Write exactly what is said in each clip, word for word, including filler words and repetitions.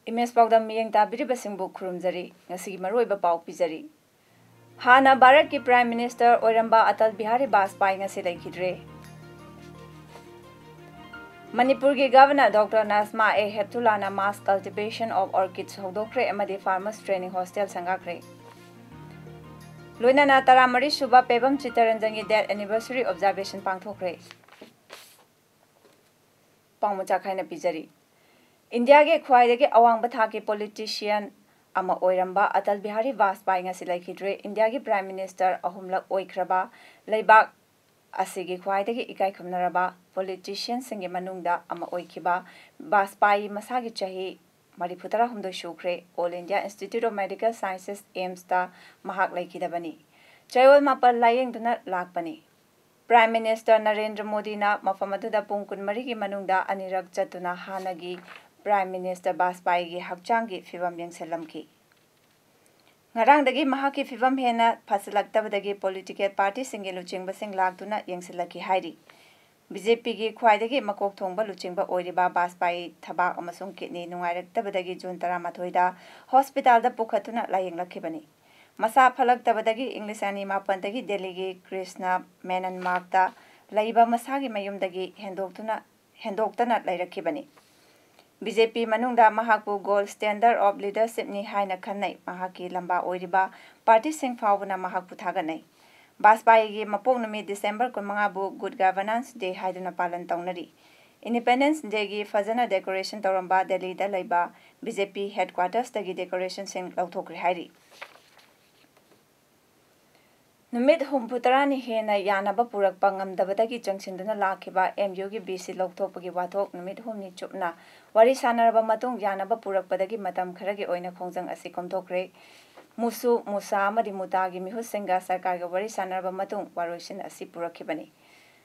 Image ꯄꯥꯎꯗꯝ ꯃꯤꯠꯌꯦꯡ ꯇꯥꯕꯤꯔꯤꯕꯁꯤꯡꯕꯨ ꯈꯨꯔꯨꯝꯖꯔꯤ꯫ ꯉꯁꯤꯒꯤ ꯃꯔꯨꯑꯣꯏꯕ ꯄꯥꯎ ꯄꯤꯖꯔꯤ꯫ ꯍꯥꯟꯅ ꯚꯥꯔꯠꯀꯤ Prime Minister ꯑꯣꯏꯔꯝꯕ ꯑꯇꯜ ꯕꯤꯍꯥꯔꯤ ꯕꯥꯖꯄꯥꯏ ꯉꯁꯤ ꯂꯩꯈꯤꯗ꯭ꯔꯦ꯫ ꯃꯅꯤꯄꯨꯔꯒꯤ Governor Doctor Najma A ꯍꯦꯞꯇꯨꯂꯥꯅ mass cultivation of orchids ꯍꯧꯗꯣꯛꯈ꯭ꯔꯦ ꯑꯃꯗꯤ Farmers Training Hostel ꯁꯪꯒꯥꯈ꯭ꯔꯦ꯫ ꯂꯣꯏꯅꯅ ꯇꯔꯥꯃꯔꯤ ꯁꯨꯕ ꯄꯦꯕꯝ ꯆꯤꯠꯇꯔꯟꯖꯟꯒꯤ death anniversary observation ꯄꯥꯡꯊꯣꯛꯈ꯭ꯔꯦ꯫ ꯄꯥꯎ ꯃꯆꯥ ꯈꯥꯏꯅ ꯄꯤꯖꯔꯤ꯫ ꯏꯟꯗꯤꯌꯥꯒꯤ ꯈ꯭ꯋꯥꯏꯗꯒꯤ ꯑꯋꯥꯡꯕ ꯊꯥꯛꯀꯤ politician ꯑꯃ ꯑꯣꯏꯔꯝꯕ ꯑꯇꯜ ꯕꯤꯍꯥꯔꯤ ꯕꯥꯖꯄꯥꯏ ꯉꯁꯤ ꯂꯩꯈꯤꯗ꯭ꯔꯦ꯫ ꯏꯟꯗꯤꯌꯥꯒꯤ Prime Minister ꯑꯍꯨꯝꯂꯛ ꯑꯣꯏꯈ꯭ꯔꯕ, ꯂꯩꯕꯥꯛ ꯑꯁꯤꯒꯤ ꯈ꯭ꯋꯥꯏꯗꯒꯤ ꯏꯀꯥꯏ ꯈꯨꯝꯅꯔꯕ politicianꯁꯤꯡꯒꯤ ꯃꯅꯨꯡꯗ ꯑꯃ ꯑꯣꯏꯈꯤꯕ ꯕꯥꯖꯄꯥꯏ ꯃꯁꯥꯒꯤ ꯆꯍꯤ ꯃꯔꯤꯐꯨ ꯇꯔꯥꯍꯨꯝꯗꯣꯏ ꯁꯨꯈ꯭ꯔꯦ꯫ All India Institute of Medical Sciences, AIIMSꯇ ꯃꯍꯥꯛ ꯂꯩꯈꯤꯗꯕꯅꯤ꯫ ꯆꯌꯣꯜ ꯃꯥꯄꯜ ꯂꯥꯌꯦꯡꯗꯨꯅ ꯂꯥꯛꯄꯅꯤ꯫ Prime Minister ꯅꯔꯦꯟꯗ꯭ꯔ ꯃꯣꯗꯤꯅ ꯃꯐꯝ ꯑꯗꯨꯗ ꯄꯨꯡ ꯀꯨꯟꯃꯔꯤꯒꯤ ꯃꯅꯨꯡꯗ ꯑꯅꯤꯔꯛ ꯆꯠꯇꯨꯅ ꯍꯥꯟꯅꯒꯤ Prime Minister ꯕꯥꯖꯄꯥꯏꯒꯤ ꯍꯛꯆꯥꯡꯒꯤ ꯐꯤꯕꯝ ꯌꯦꯡꯁꯤꯜꯂꯝꯈꯤ꯫ ꯉꯔꯥꯡꯗꯒꯤ ꯃꯍꯥꯛꯀꯤ ꯐꯤꯕꯝ ꯍꯦꯟꯅ ꯐꯠꯁꯤꯜꯂꯛꯇꯕꯗꯒꯤ political partyꯁꯤꯡꯒꯤ ꯂꯨꯆꯤꯡꯕꯁꯤꯡ ꯂꯥꯛꯇꯨꯅ ꯌꯦꯡꯁꯤꯜꯂꯛꯈꯤ ꯍꯥꯏꯔꯤ꯫ BJPꯒꯤ ꯈ꯭ꯋꯥꯏꯗꯒꯤ ꯃꯀꯣꯛ ꯊꯣꯡꯕ ꯂꯨꯆꯤꯡꯕ ꯑꯣꯏꯔꯤꯕ ꯕꯥꯖꯄꯥꯏ ꯊꯕꯥꯛ ꯑꯃꯁꯨꯡ kidney ꯅꯨꯡꯉꯥꯏꯔꯛꯇꯕꯗꯒꯤ ꯖꯨꯟ ꯇꯔꯥꯃꯥꯊꯣꯏꯗ hospitalꯗ ꯄꯨꯈꯠꯇꯨꯅ ꯂꯥꯌꯦꯡꯂꯛꯈꯤꯕꯅꯤ꯫ ꯃꯁꯥ ꯐꯠꯂꯛꯇꯕꯗꯒꯤ ꯏꯪ ꯂꯤꯁꯤꯡ ꯑꯅꯤ ꯃꯥꯄꯟꯗꯒꯤ ꯗꯦꯜꯂꯤꯒꯤ ꯀ꯭ꯔꯤꯁꯅ ꯃꯦꯅꯟ ꯃꯥꯔꯒꯇ ꯂꯩꯕ ꯃꯁꯥꯒꯤ ꯃꯌꯨꯝꯗꯒꯤ ꯍꯦꯟꯗꯣꯛꯇꯨꯅ, ꯍꯦꯟꯗꯣꯛꯇꯅ ꯂꯩꯔꯛꯈꯤꯕꯅꯤ꯫ BJP ꯃꯅꯨꯡꯗ ꯃꯍꯥꯛꯄꯨ gold standard of leadershipꯅꯤ ꯍꯥꯏꯅ ꯈꯟꯅꯩ꯫ ꯃꯍꯥꯛꯀꯤ ꯂꯝꯕꯥ ꯑꯣꯏꯔꯤꯕ partyꯁꯤꯡ ꯐꯥꯎꯕꯅ ꯃꯍꯥꯛꯄꯨ ꯊꯥꯒꯠꯅꯩ꯫ ꯕꯥꯖꯄꯥꯏꯒꯤ ꯃꯄꯣꯛ ꯅꯨꯃꯤꯠ ꯗꯤꯁꯦꯝꯕꯔ ꯀꯨꯟꯃꯉꯥꯕꯨ Good Governance Day ꯍꯥꯏꯗꯨꯅ ꯄꯥꯂꯟ ꯇꯧꯅꯔꯤ꯫ Independence Dayꯒꯤ ꯐꯖꯅ decoration ꯇꯧꯔꯝꯕ ꯗꯦꯜꯂꯤꯗ ꯂꯩꯕ BJP headquartersꯇꯒꯤ decorationꯁꯤꯡ ꯂꯧꯊꯣꯛꯈ꯭ꯔꯦ ꯍꯥꯏꯔꯤ꯫ ꯅꯨꯃꯤꯠ ꯍꯨꯝꯐꯨ ꯇꯔꯥꯅꯤ ꯍꯦꯟꯅ ꯌꯥꯅꯕ ꯄꯨꯔꯛꯄ ꯉꯝꯗꯕꯗꯒꯤ ꯆꯪꯁꯤꯟꯗꯨꯅ ꯂꯥꯛꯈꯤꯕ ꯑꯦꯝ ꯌꯨꯒꯤ ꯕꯤ ꯁꯤ ꯂꯧꯊꯣꯛꯄꯒꯤ ꯋꯥꯊꯣꯛ ꯅꯨꯃꯤꯠ ꯍꯨꯝꯅꯤ ꯆꯨꯞꯅ ꯋꯥꯔꯤ ꯁꯥꯟꯅꯔꯕ ꯃꯇꯨꯡ ꯌꯥꯅꯕ ꯄꯨꯔꯛꯄꯗꯒꯤ ꯃꯇꯝ ꯈꯔꯒꯤ ꯑꯣꯏꯅ ꯈꯣꯡꯖꯪ ꯑꯁꯤ ꯀꯣꯝꯊꯣꯛꯈ꯭ꯔꯦ꯫ ꯃꯨꯁꯨ, ꯃꯨꯁꯥ ꯑꯃꯗꯤ ꯃꯨꯇꯥꯒꯤ ꯃꯤꯍꯨꯠꯁꯤꯡꯒ ꯁꯔꯀꯥꯔꯒ ꯋꯥꯔꯤ ꯁꯥꯟꯅꯔꯕ ꯃꯇꯨꯡ ꯋꯥꯔꯣꯏꯁꯤꯟ ꯑꯁꯤ ꯄꯨꯔꯛꯈꯤꯕꯅꯤ꯫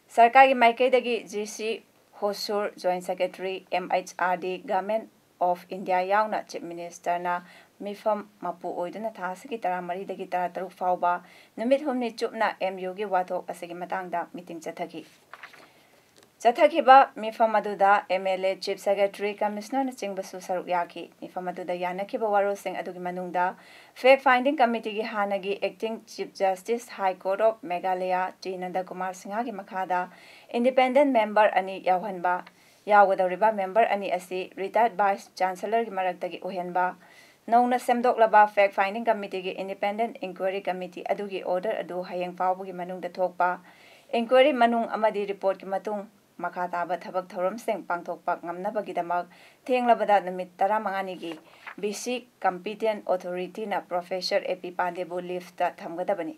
ꯁꯔꯀꯥꯔꯒꯤ ꯃꯥꯏꯀꯩꯗꯒꯤ G C ꯍꯣꯁꯨꯔ, Joint Secretary, M H R D, Government of India ꯌꯥꯎꯅ Chief Ministerꯅ ꯃꯤꯐꯝ ꯃꯄꯨ ꯑꯣꯏꯗꯨꯅ ꯊꯥ ꯑꯁꯤꯒꯤ ꯇꯔꯥꯃꯔꯤꯗꯒꯤ ꯇꯔꯥꯇꯔꯨꯛ ꯐꯥꯎꯕ ꯅꯨꯃꯤꯠ ꯍꯨꯝꯅꯤ ꯆꯨꯞꯅ ꯑꯦꯝ ꯌꯨꯒꯤ ꯋꯥꯊꯣꯛ ꯑꯁꯤꯒꯤ ꯃꯇꯥꯡꯗ ꯃꯤꯇꯤꯡ ꯆꯠꯊꯈꯤ꯫ ꯆꯠꯊꯈꯤꯕ ꯃꯤꯐꯝ ꯑꯗꯨꯗ M L A, Chief Secretary, Commissionerꯅꯆꯤꯡꯕꯁꯨ ꯁꯔꯨꯛ ꯌꯥꯈꯤ꯫ ꯃꯤꯐꯝ ꯑꯗꯨꯗ ꯌꯥꯅꯈꯤꯕ ꯋꯥꯔꯣꯜꯁꯤꯡ ꯑꯗꯨꯒꯤ ꯃꯅꯨꯡꯗ Fact Finding Committeeꯒꯤ ꯍꯥꯟꯅꯒꯤ Acting Chief Justice, High Court of Meghalaya, T Nandakumar ꯁꯤꯡꯍꯒꯤ ꯃꯈꯥꯗ independent member ꯑꯅꯤ ꯌꯥꯎꯍꯟꯕ, ꯌꯥꯎꯒꯗꯧꯔꯤꯕ member ꯑꯅꯤ ꯑꯁꯤ retired Vice Chancellorꯒꯤ ꯃꯔꯛꯇꯒꯤ ꯑꯣꯏꯍꯟꯕ, ꯅꯧꯅ ꯁꯦꯝꯗꯣꯛꯂꯕ Fact Finding Committeeꯒꯤ Independent Inquiry Committee ꯑꯗꯨꯒꯤ order ꯑꯗꯨ ꯍꯌꯦꯡ ꯐꯥꯎꯕꯒꯤ ꯃꯅꯨꯡꯗ ꯊꯣꯛꯄ, inquiry ꯃꯅꯨꯡ ꯑꯃꯗꯤ reportꯀꯤ ꯃꯇꯨꯡ ꯃꯈꯥ ꯇꯥꯕ ꯊꯕꯛ ꯊꯧꯔꯝꯁꯤꯡ ꯄꯥꯡꯊꯣꯛꯄ ꯉꯝꯅꯕꯒꯤꯗꯃꯛ ꯊꯦꯡꯂꯕꯗ ꯅꯨꯃꯤꯠ ꯇꯔꯥꯃꯉꯥꯅꯤꯒꯤ ꯕꯤ ꯁꯤ competent authorityꯅ Professor ꯑꯦ ꯄꯤ ꯄꯥꯟꯗꯦꯕꯨ leaveꯇ ꯊꯝꯒꯗꯕꯅꯤ꯫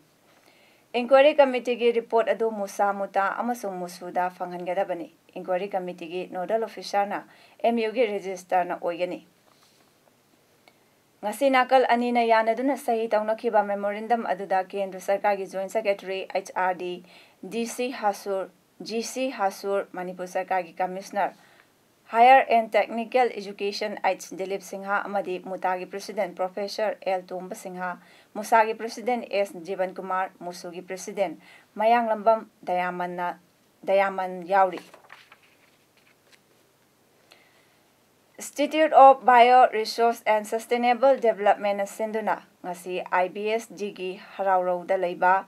Inquiry Committeeꯒꯤ report ꯑꯗꯨ ꯃꯨꯁꯥ, ꯃꯨꯇꯥ ꯑꯃꯁꯨꯡ ꯃꯨꯁꯨꯗ ꯐꯪꯍꯟꯒꯗꯕꯅꯤ꯫ Inquiry Committeeꯒꯤ nodal officerꯅ ꯑꯦꯝ ꯌꯨꯒꯤ registrarꯅ ꯑꯣꯏꯒꯅꯤ꯫ ꯉꯁꯤ ꯅꯥꯀꯜ ꯑꯅꯤꯅ ꯌꯥꯅꯗꯨꯅ ꯁꯍꯤ ꯇꯧꯅꯈꯤꯕ memorandum ꯑꯗꯨꯗ ꯀꯦꯟꯗ꯭ꯔ ꯁꯔꯀꯥꯔꯒꯤ Joint Secretary, H R D, D C ꯍꯥꯁꯨꯔ, G C ꯍꯥꯁꯨꯔ, Manipur ꯁꯔꯀꯥꯔꯒꯤ Commissioner, Higher and Technical Education H Dilip Singh ꯑꯃꯗꯤ ꯃꯨꯇꯥꯒꯤ President Professor ꯑꯦꯜ ꯇꯣꯝꯕ ꯁꯤꯡꯍ, ꯃꯨꯁꯥꯒꯤ President ꯑꯦꯁ ꯖꯤꯕꯟ ꯀꯨꯃꯥꯔ, ꯃꯨꯁꯨꯒꯤ President ꯃꯌꯥꯡꯂꯝꯕꯝ ꯗꯌꯥꯃꯟꯅ, ꯗꯌꯥꯃꯟ ꯌꯥꯎꯔꯤ꯫ Institute of Bio Resource and Sustainable Developmentꯅ ꯁꯤꯟꯗꯨꯅ ꯉꯁꯤ I B S Dꯒꯤ ꯍꯔꯥꯎꯔꯧꯗ ꯂꯩꯕ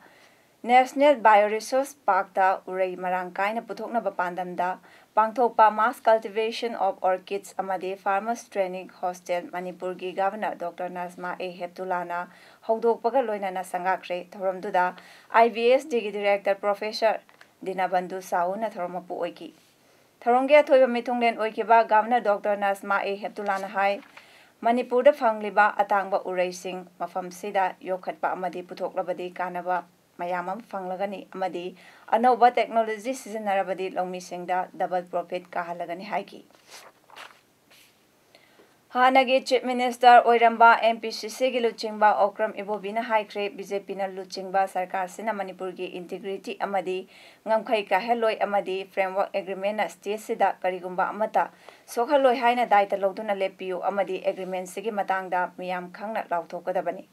National Bioresource Parkꯇ ꯎꯔꯩ ꯃꯔꯥꯡ ꯀꯥꯏꯅ ꯄꯨꯊꯣꯛꯅꯕ ꯄꯥꯟꯗꯝꯗ ꯄꯥꯡꯊꯣꯛꯄ Mass Cultivation of Orchids ꯑꯃꯗꯤ Farmers Training Hostel ꯃꯅꯤꯄꯨꯔꯒꯤ Governor Doctor ꯅꯖꯃꯥ ꯑꯦ ꯍꯦꯞꯇꯨꯂꯥꯅ ꯍꯧꯗꯣꯛꯄꯒ ꯂꯣꯏꯅꯅ ꯁꯪꯒꯥꯈ꯭ꯔꯦ꯫ ꯊꯧꯔꯝꯗꯨꯗ I B S Dꯒꯤ Director Professor ꯗꯤꯅꯕꯟꯙꯨ ꯁꯥꯍꯨꯅ ꯊꯧꯔꯝ ꯃꯄꯨ ꯑꯣꯏꯈꯤ꯫ ꯊꯧꯔꯝꯒꯤ ꯑꯊꯣꯏꯕ ꯃꯤꯊꯨꯡꯂꯦꯟ ꯑꯣꯏꯈꯤꯕ Governor Doctor ꯅꯖꯃꯥ ꯑꯦ ꯍꯦꯞꯇꯨꯂꯥꯅ ꯍꯥꯏ, ꯃꯅꯤꯄꯨꯔꯗ ꯐꯪꯂꯤꯕ ꯑꯇꯥꯡꯕ ꯎꯔꯩꯁꯤꯡ ꯃꯐꯝꯁꯤꯗ ꯌꯣꯛꯈꯠꯄ ꯑꯃꯗꯤ ꯄꯨꯊꯣꯛꯂꯕꯗꯤ ꯀꯥꯟꯅꯕ ꯃꯌꯥꯝ ꯑꯃ ꯐꯪꯂꯒꯅꯤ ꯑꯃꯗꯤ ꯑꯅꯧꯕ technology ꯁꯤꯖꯤꯟꯅꯔꯕꯗꯤ ꯂꯧꯃꯤꯁꯤꯡꯗ double profit ꯀꯥꯍꯜꯂꯒꯅꯤ ꯍꯥꯏꯈꯤ꯫ ꯍꯥꯟꯅꯒꯤ Chief Minister ꯑꯣꯏꯔꯝꯕ M P C C ꯒꯤ ꯂꯨꯆꯤꯡꯕ ꯑꯣꯀ꯭ꯔꯝ ꯏꯕꯣꯕꯤꯅ ꯍꯥꯏꯈ꯭ꯔꯦ, B J P ꯅ ꯂꯨꯆꯤꯡꯕ ꯁꯔꯀꯥꯔꯁꯤꯅ ꯃꯅꯤꯄꯨꯔꯒꯤ integrity ꯑꯃꯗꯤ ꯉꯝꯈꯩ ꯀꯥꯏꯍꯜꯂꯣꯏ ꯑꯃꯗꯤ Framework Agreement ꯅ state ꯁꯤꯗ ꯀꯔꯤꯒꯨꯝꯕ ꯑꯃꯠꯇ ꯁꯣꯛꯍꯜꯂꯣꯏ ꯍꯥꯏꯅ ꯗꯥꯏꯇ ꯂꯧꯗꯨꯅ ꯂꯦꯞꯄꯤꯌꯨ ꯑꯃꯗꯤ agreement ꯁꯤꯒꯤ ꯃꯇꯥꯡꯗ ꯃꯤꯌꯥꯝ ꯈꯪꯅ ꯂꯥꯎꯊꯣꯛꯀꯗꯕꯅꯤ꯫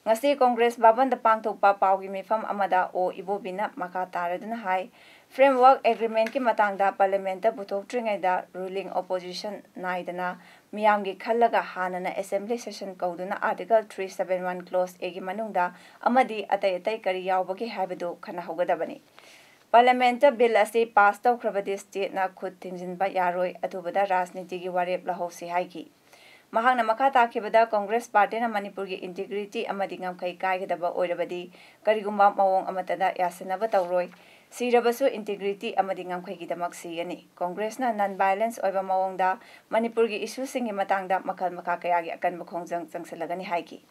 ꯉꯁꯤ ꯀꯣꯡꯒ꯭ꯔꯦꯁ ꯚꯕꯟꯗ ꯄꯥꯡꯊꯣꯛꯄ ꯄꯥꯎꯒꯤ ꯃꯤꯐꯝ ꯑꯃꯗ ꯑꯣ ꯏꯕꯣꯕꯤꯅ ꯃꯈꯥ ꯇꯥꯔꯗꯨꯅ ꯍꯥꯏ, Framework Agreement ꯀꯤ ꯃꯇꯥꯡꯗ Parliament ꯇ ꯄꯨꯊꯣꯛꯇ꯭ꯔꯤꯉꯩꯗ ruling opposition ꯅꯥꯏꯗꯅ ꯃꯤꯌꯥꯝꯒꯤ ꯈꯜꯂꯒ ꯍꯥꯟꯅꯅ assembly session ꯀꯧꯗꯨꯅ Article three seven one Clause A ꯒꯤ ꯃꯅꯨꯡꯗ ꯑꯃꯗꯤ ꯑꯇꯩ ꯑꯇꯩ ꯀꯔꯤ ꯌꯥꯎꯕꯒꯦ ꯍꯥꯏꯕꯗꯨ ꯈꯟꯅꯍꯧꯒꯗꯕꯅꯤ꯫ Parliament ꯇ bill ꯑꯁꯤ pass ꯇꯧꯈ꯭ꯔꯕꯗꯤ state ꯅ ꯈꯨꯠ ꯊꯤꯡꯖꯤꯟꯕ ꯌꯥꯔꯣꯏ, ꯑꯊꯨꯕꯗ ꯔꯥꯖꯅꯤꯇꯤꯒꯤ ꯋꯥꯔꯦꯞ ꯂꯧꯍꯧꯁꯤ ꯍꯥꯏꯈꯤ꯫ ꯃꯍꯥꯛꯅ ꯃꯈꯥ ꯇꯥꯈꯤꯕꯗ, ꯀꯣꯡꯒ꯭ꯔꯦꯁ ꯄꯥꯔꯇꯤꯅ ꯃꯅꯤꯄꯨꯔꯒꯤ integrity ꯑꯃꯗꯤ ꯉꯝꯈꯩ ꯀꯥꯏꯒꯗꯕ ꯑꯣꯏꯔꯕꯗꯤ, ꯀꯔꯤꯒꯨꯝꯕ ꯃꯑꯣꯡ ꯑꯃꯠꯇꯗ ꯌꯥꯁꯤꯟꯅꯕ ꯇꯧꯔꯣꯏ꯫ ꯁꯤꯔꯕꯁꯨ integrity ꯑꯃꯗꯤ ꯉꯝꯈꯩꯒꯤꯗꯃꯛ ꯁꯤꯒꯅꯤ꯫ ꯀꯣꯡꯒ꯭ꯔꯦꯁꯅ non violence ꯑꯣꯏꯕ ꯃꯑꯣꯡꯗ ꯃꯅꯤꯄꯨꯔꯒꯤ issue ꯁꯤꯡꯒꯤ ꯃꯇꯥꯡꯗ ꯃꯈꯜ ꯃꯈꯥ ꯀꯌꯥꯒꯤ ꯑꯀꯟꯕ ꯈꯣꯡꯖꯪ ꯆꯪꯁꯤꯜꯂꯒꯅꯤ ꯍꯥꯏꯈꯤ꯫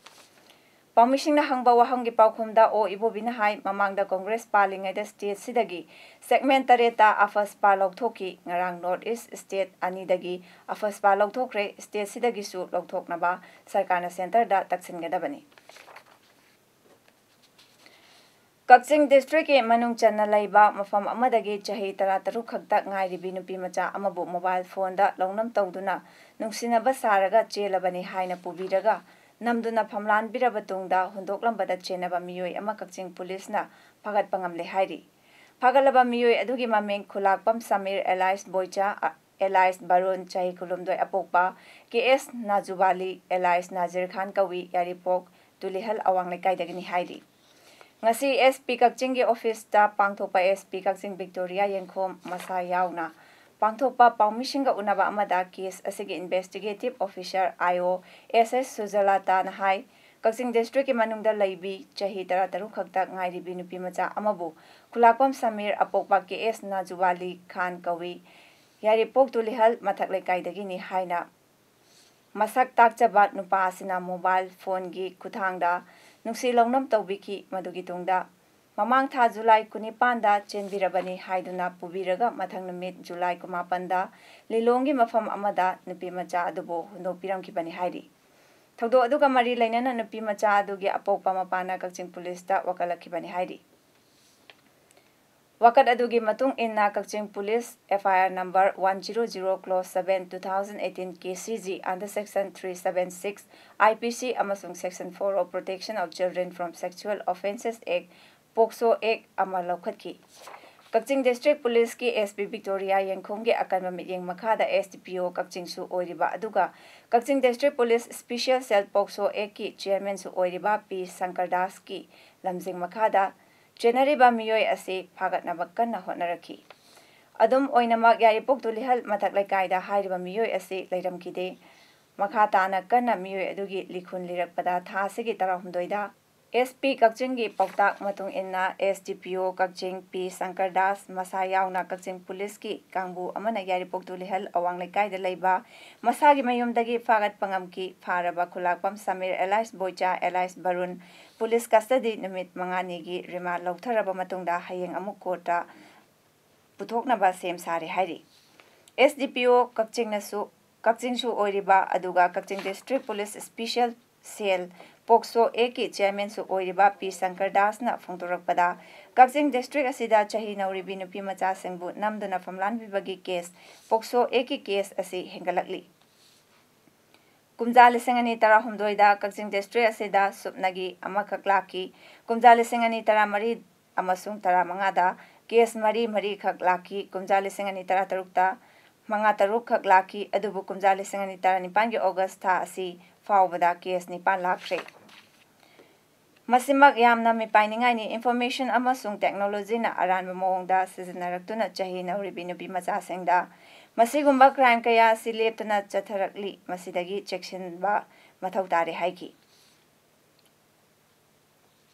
ꯄꯥꯎꯃꯤꯁꯤꯡꯅ ꯍꯪꯕ ꯋꯥꯍꯪꯒꯤ ꯄꯥꯎꯈꯨꯝꯗ ꯑꯣ ꯏꯕꯣꯕꯤꯅ ꯍꯥꯏ, ꯃꯃꯥꯡꯗ ꯀꯣꯡꯒ꯭ꯔꯦꯁ ꯄꯥꯜꯂꯤꯉꯩꯗ state ꯁꯤꯗꯒꯤ segment ꯇꯔꯦꯠꯇ AFSPA ꯂꯧꯊꯣꯛꯈꯤ꯫ ꯉꯔꯥꯡ North East state ꯑꯅꯤꯗꯒꯤ AFSPA ꯂꯧꯊꯣꯛꯈ꯭ꯔꯦ꯫ State ꯁꯤꯗꯒꯤꯁꯨ ꯂꯧꯊꯣꯛꯅꯕ ꯁꯔꯀꯥꯔꯅ centre ꯗ ꯇꯛꯁꯤꯟꯒꯗꯕꯅꯤ꯫ ꯀꯛꯆꯤꯡ district ꯀꯤ ꯃꯅꯨꯡ ꯆꯟꯅ ꯂꯩꯕ ꯃꯐꯝ ꯑꯃꯗꯒꯤ ꯆꯍꯤ ꯇꯔꯥꯇꯔꯨꯛ ꯈꯛꯇ ꯉꯥꯏꯔꯤꯕꯤ ꯅꯨꯄꯤ ꯃꯆꯥ ꯑꯃꯕꯨ mobile phone ꯗ ꯂꯧꯅꯝ ꯇꯧꯗꯨꯅ ꯅꯨꯡꯁꯤꯅꯕ ꯁꯥꯔꯒ ꯆꯦꯜꯂꯕꯅꯤ ꯍꯥꯏꯅ ꯄꯨꯕꯤꯔꯒ ꯅꯝꯗꯨꯅ ꯐꯝꯂꯥꯟꯕꯤꯔꯕ ꯇꯨꯡꯗ ꯍꯨꯟꯗꯣꯛꯂꯝꯕꯗ ꯆꯦꯟꯅꯕ ꯃꯤꯑꯣꯏ ꯑꯃ ꯀꯛꯆꯤꯡ ꯄꯨꯂꯤꯁꯅ ꯐꯥꯒꯠꯄ ꯉꯝꯂꯦ ꯍꯥꯏꯔꯤ꯫ ꯐꯥꯒꯠꯂꯕ ꯃꯤꯑꯣꯏ ꯑꯗꯨꯒꯤ ꯃꯃꯤꯡ ꯈꯨꯂꯥꯛꯄꯝ ꯁꯃꯤꯔ alias ꯕꯣꯏꯆꯥ, ꯑ, alias ꯕꯔꯨꯟ, ꯆꯍꯤ ꯀꯨꯟꯍꯨꯝꯗꯣꯏ ꯑꯄꯣꯛꯄ, ꯀꯦ ꯑꯦꯁ ꯅꯥꯖꯨꯕꯥꯂꯤ alias ꯅꯥꯖꯤꯔ ꯈꯥꯟ ꯀꯧꯏ, ꯌꯥꯏꯔꯤꯄꯣꯛ ꯇꯨꯂꯤꯍꯜ ꯑꯋꯥꯡ ꯂꯩꯀꯥꯏꯗꯒꯤꯅꯤ ꯍꯥꯏꯔꯤ꯫ ꯉꯁꯤ ꯑꯦꯁ ꯄꯤ ꯀꯛꯆꯤꯡꯒꯤ office ꯇ ꯄꯥꯡꯊꯣꯛꯄ ꯑꯦꯁ ꯄꯤ ꯀꯛꯆꯤꯡ ꯕꯤꯛꯇꯣꯔꯤꯌꯥ ꯌꯦꯡꯈꯣꯝ ꯃꯁꯥ ꯌꯥꯎꯅ ꯄꯥꯡꯊꯣꯛꯄ ꯄꯥꯎꯃꯤꯁꯤꯡꯒ ꯎꯅꯕ ꯑꯃꯗ case ꯑꯁꯤꯒꯤ investigative officer I O S S ꯁꯨꯖꯂꯥꯇꯥꯅ high, Kakching district ꯀꯤ ꯃꯅꯨꯡꯗ ꯂꯩꯕꯤ ꯆꯍꯤ ꯇꯔꯥꯇꯔꯨꯛ ꯈꯛꯇ ꯉꯥꯏꯔꯤꯕꯤ ꯅꯨꯄꯤ ꯃꯆꯥ ꯑꯃꯕꯨ ꯈꯨꯂꯥꯛꯄꯝ ꯁꯃꯤꯔ ꯑꯄꯣꯛꯄ ꯀꯦ ꯑꯦꯁ ꯅꯥꯖꯨꯋꯥꯂꯤ ꯈꯥꯟ ꯀꯧꯏ, ꯌꯥꯏꯔꯤꯄꯣꯛ ꯇꯨꯂꯤꯍꯜ ꯃꯊꯛ ꯂꯩꯀꯥꯏꯗꯒꯤꯅꯤ ꯍꯥꯏꯅ ꯃꯁꯛ ꯇꯥꯛꯆꯕ ꯅꯨꯄꯥ ꯑꯁꯤꯅ mobile phone ꯒꯤ ꯈꯨꯠꯊꯥꯡꯗ ꯅꯨꯡꯁꯤ ꯂꯧꯅꯝ ꯇꯧꯕꯤꯈꯤ꯫ ꯃꯗꯨꯒꯤ ꯇꯨꯡꯗ ꯃꯃꯥꯡ ꯊꯥ ꯖꯨꯂꯥꯏ ꯀꯨꯟꯅꯤꯄꯥꯟꯗ ꯆꯦꯟꯕꯤꯔꯕꯅꯤ ꯍꯥꯏꯗꯨꯅ ꯄꯨꯕꯤꯔꯒ ꯃꯊꯪ ꯅꯨꯃꯤꯠ ꯖꯨꯂꯥꯏ ꯀꯨꯟꯃꯥꯄꯟꯗ ꯂꯤꯂꯣꯡꯒꯤ ꯃꯐꯝ ꯑꯃꯗ ꯅꯨꯄꯤ ꯃꯆꯥ ꯑꯗꯨꯕꯨ ꯍꯨꯟꯗꯣꯛꯄꯤꯔꯝꯈꯤꯕꯅꯤ ꯍꯥꯏꯔꯤ꯫ ꯊꯧꯗꯣꯛ ꯑꯗꯨꯒ ꯃꯔꯤ ꯂꯩꯅꯅ ꯅꯨꯄꯤ ꯃꯆꯥ ꯑꯗꯨꯒꯤ ꯑꯄꯣꯛꯄ ꯃꯄꯥꯅ ꯀꯛꯆꯤꯡ ꯄꯨꯂꯤꯁꯇ ꯋꯥꯀꯠꯂꯛꯈꯤꯕꯅꯤ ꯍꯥꯏꯔꯤ꯫ ꯋꯥꯀꯠ ꯑꯗꯨꯒꯤ ꯃꯇꯨꯡ ꯏꯟꯅ ꯀꯛꯆꯤꯡ police F I R number one zero zero clause seven two thousand eighteen K C G under section three seven six I P C ꯑꯃꯁꯨꯡ section four of Protection of Children from Sexual Offences Act, POCSO Act ꯑꯃ ꯂꯧꯈꯠꯈꯤ꯫ ꯀꯛꯆꯤꯡ District Police ꯀꯤ S P Victoria ꯌꯦꯡꯈꯣꯝꯒꯤ ꯑꯀꯟꯕ ꯃꯤꯠꯌꯦꯡ ꯃꯈꯥꯗ S D P O ꯀꯛꯆꯤꯡꯁꯨ ꯑꯣꯏꯔꯤꯕ ꯑꯗꯨꯒ ꯀꯛꯆꯤꯡ District Police Special Cell POCSO Act ꯀꯤ Chairman ꯁꯨ ꯑꯣꯏꯔꯤꯕ P ꯁꯪꯀꯔ ꯗꯥꯁꯀꯤ ꯂꯝꯖꯤꯡ ꯃꯈꯥꯗ ꯆꯦꯟꯅꯔꯤꯕ ꯃꯤꯑꯣꯏ ꯑꯁꯤ ꯐꯥꯒꯠꯅꯕ ꯀꯟꯅ ꯍꯣꯠꯅꯔꯛꯈꯤ꯫ ꯑꯗꯨꯝ ꯑꯣꯏꯅꯃꯛ, ꯌꯥꯏꯔꯤꯄꯣꯛ ꯇꯨꯂꯤꯍꯜ ꯃꯊꯛ ꯂꯩꯀꯥꯏꯗ ꯍꯥꯏꯔꯤꯕ ꯃꯤꯑꯣꯏ ꯑꯁꯤ ꯂꯩꯔꯝꯈꯤꯗꯦ꯫ ꯃꯈꯥ ꯇꯥꯅ ꯀꯟꯅ ꯃꯤꯑꯣꯏ ꯑꯗꯨꯒꯤ ꯂꯤꯈꯨꯟ ꯂꯤꯔꯛꯄꯗ ꯊꯥ ꯑꯁꯤꯒꯤ ꯇꯔꯥꯍꯨꯝꯗꯣꯏꯗ S P ꯀꯛꯆꯤꯡꯒꯤ ꯄꯥꯎꯇꯥꯛ ꯃꯇꯨꯡ ꯏꯟꯅ S D P O ꯀꯛꯆꯤꯡ P ꯁꯪꯀꯔ ꯗꯥꯁ ꯃꯁꯥ ꯌꯥꯎꯅ ꯀꯛꯆꯤꯡ ꯄꯨꯂꯤꯁꯀꯤ ꯀꯥꯡꯕꯨ ꯑꯃꯅ ꯌꯥꯏꯔꯤꯄꯣꯛ ꯇꯨꯂꯤꯍꯜ ꯑꯋꯥꯡ ꯂꯩꯀꯥꯏꯗ ꯂꯩꯕ ꯃꯁꯥꯒꯤ ꯃꯌꯨꯝꯗꯒꯤ ꯐꯥꯒꯠꯄ ꯉꯝꯈꯤ꯫ ꯐꯥꯔꯕ ꯈꯨꯂꯥꯛꯄꯝ Samir alias Boicha alias Barun police custody ꯅꯨꯃꯤꯠ ꯃꯉꯥꯅꯤꯒꯤ remand ꯂꯧꯊꯔꯕ ꯃꯇꯨꯡꯗ ꯍꯌꯦꯡ ꯑꯃꯨꯛ court ꯇ ꯄꯨꯊꯣꯛꯅꯕ ꯁꯦꯝ ꯁꯥꯔꯦ ꯍꯥꯏꯔꯤ꯫ S D P O ꯀꯛꯆꯤꯡꯅꯁꯨ, ꯀꯛꯆꯤꯡꯁꯨ ꯑꯣꯏꯔꯤꯕ ꯑꯗꯨꯒ ꯀꯛꯆꯤꯡ District Police Special Cell POCSO Act ꯀꯤ Chairman ꯁꯨ ꯑꯣꯏꯔꯤꯕ P ꯁꯪꯀꯔ ꯗꯥꯁꯅ ꯐꯣꯡꯗꯣꯔꯛꯄꯗ, ꯀꯛꯆꯤꯡ district ꯑꯁꯤꯗ ꯆꯍꯤ ꯅꯧꯔꯤꯕꯤ ꯅꯨꯄꯤ ꯃꯆꯥꯁꯤꯡꯕꯨ ꯅꯝꯗꯨꯅ ꯐꯝꯂꯥꯟꯕꯤꯕꯒꯤ case, POCSO Act ꯀꯤ case ꯑꯁꯤ ꯍꯦꯟꯒꯠꯂꯛꯂꯤ꯫ ꯀꯨꯝꯖꯥ ꯂꯤꯁꯤꯡ ꯑꯅꯤ ꯇꯔꯥꯍꯨꯝꯗꯣꯏꯗ ꯀꯛꯆꯤꯡ district ꯑꯁꯤꯗ ꯁꯨꯞꯅꯒꯤ ꯑꯃꯈꯛ ꯂꯥꯛꯈꯤ꯫ ꯀꯨꯝꯖꯥ ꯂꯤꯁꯤꯡ ꯑꯅꯤ ꯇꯔꯥꯃꯔꯤ ꯑꯃꯁꯨꯡ ꯇꯔꯥꯃꯉꯥꯗ case ꯃꯔꯤ ꯃꯔꯤꯈꯛ ꯂꯥꯛꯈꯤ꯫ ꯀꯨꯝꯖꯥ ꯂꯤꯁꯤꯡ ꯑꯅꯤ ꯇꯔꯥꯇꯔꯨꯛꯇ ꯃꯉꯥ ꯇꯔꯨꯛꯈꯛ ꯂꯥꯛꯈꯤ, ꯑꯗꯨꯕꯨ ꯀꯨꯝꯖꯥ ꯂꯤꯁꯤꯡ ꯑꯅꯤ ꯇꯔꯥꯅꯤꯄꯥꯟꯒꯤ August ꯊꯥ ꯑꯁꯤ ꯐꯥꯎꯕꯗ case ꯅꯤꯄꯥꯟ ꯂꯥꯛꯈ꯭ꯔꯦ꯫ ꯃꯁꯤꯃꯛ ꯌꯥꯝꯅ ꯃꯤꯄꯥꯏꯅꯤꯡꯉꯥꯏꯅꯤ꯫ Information ꯑꯃꯁꯨꯡ technology ꯅ ꯑꯔꯥꯟꯕ ꯃꯑꯣꯡꯗ ꯁꯤꯖꯤꯟꯅꯔꯛꯇꯨꯅ ꯆꯍꯤ ꯅꯧꯔꯤꯕꯤ ꯅꯨꯄꯤ ꯃꯆꯥꯁꯤꯡꯗ ꯃꯁꯤꯒꯨꯝꯕ crime ꯀꯌꯥ ꯑꯁꯤ ꯂꯦꯞꯇꯅ ꯆꯠꯊꯔꯛꯂꯤ꯫ ꯃꯁꯤꯗꯒꯤ ꯆꯦꯛꯁꯤꯟꯕ ꯃꯊꯧ ꯇꯥꯔꯦ ꯍꯥꯏꯈꯤ꯫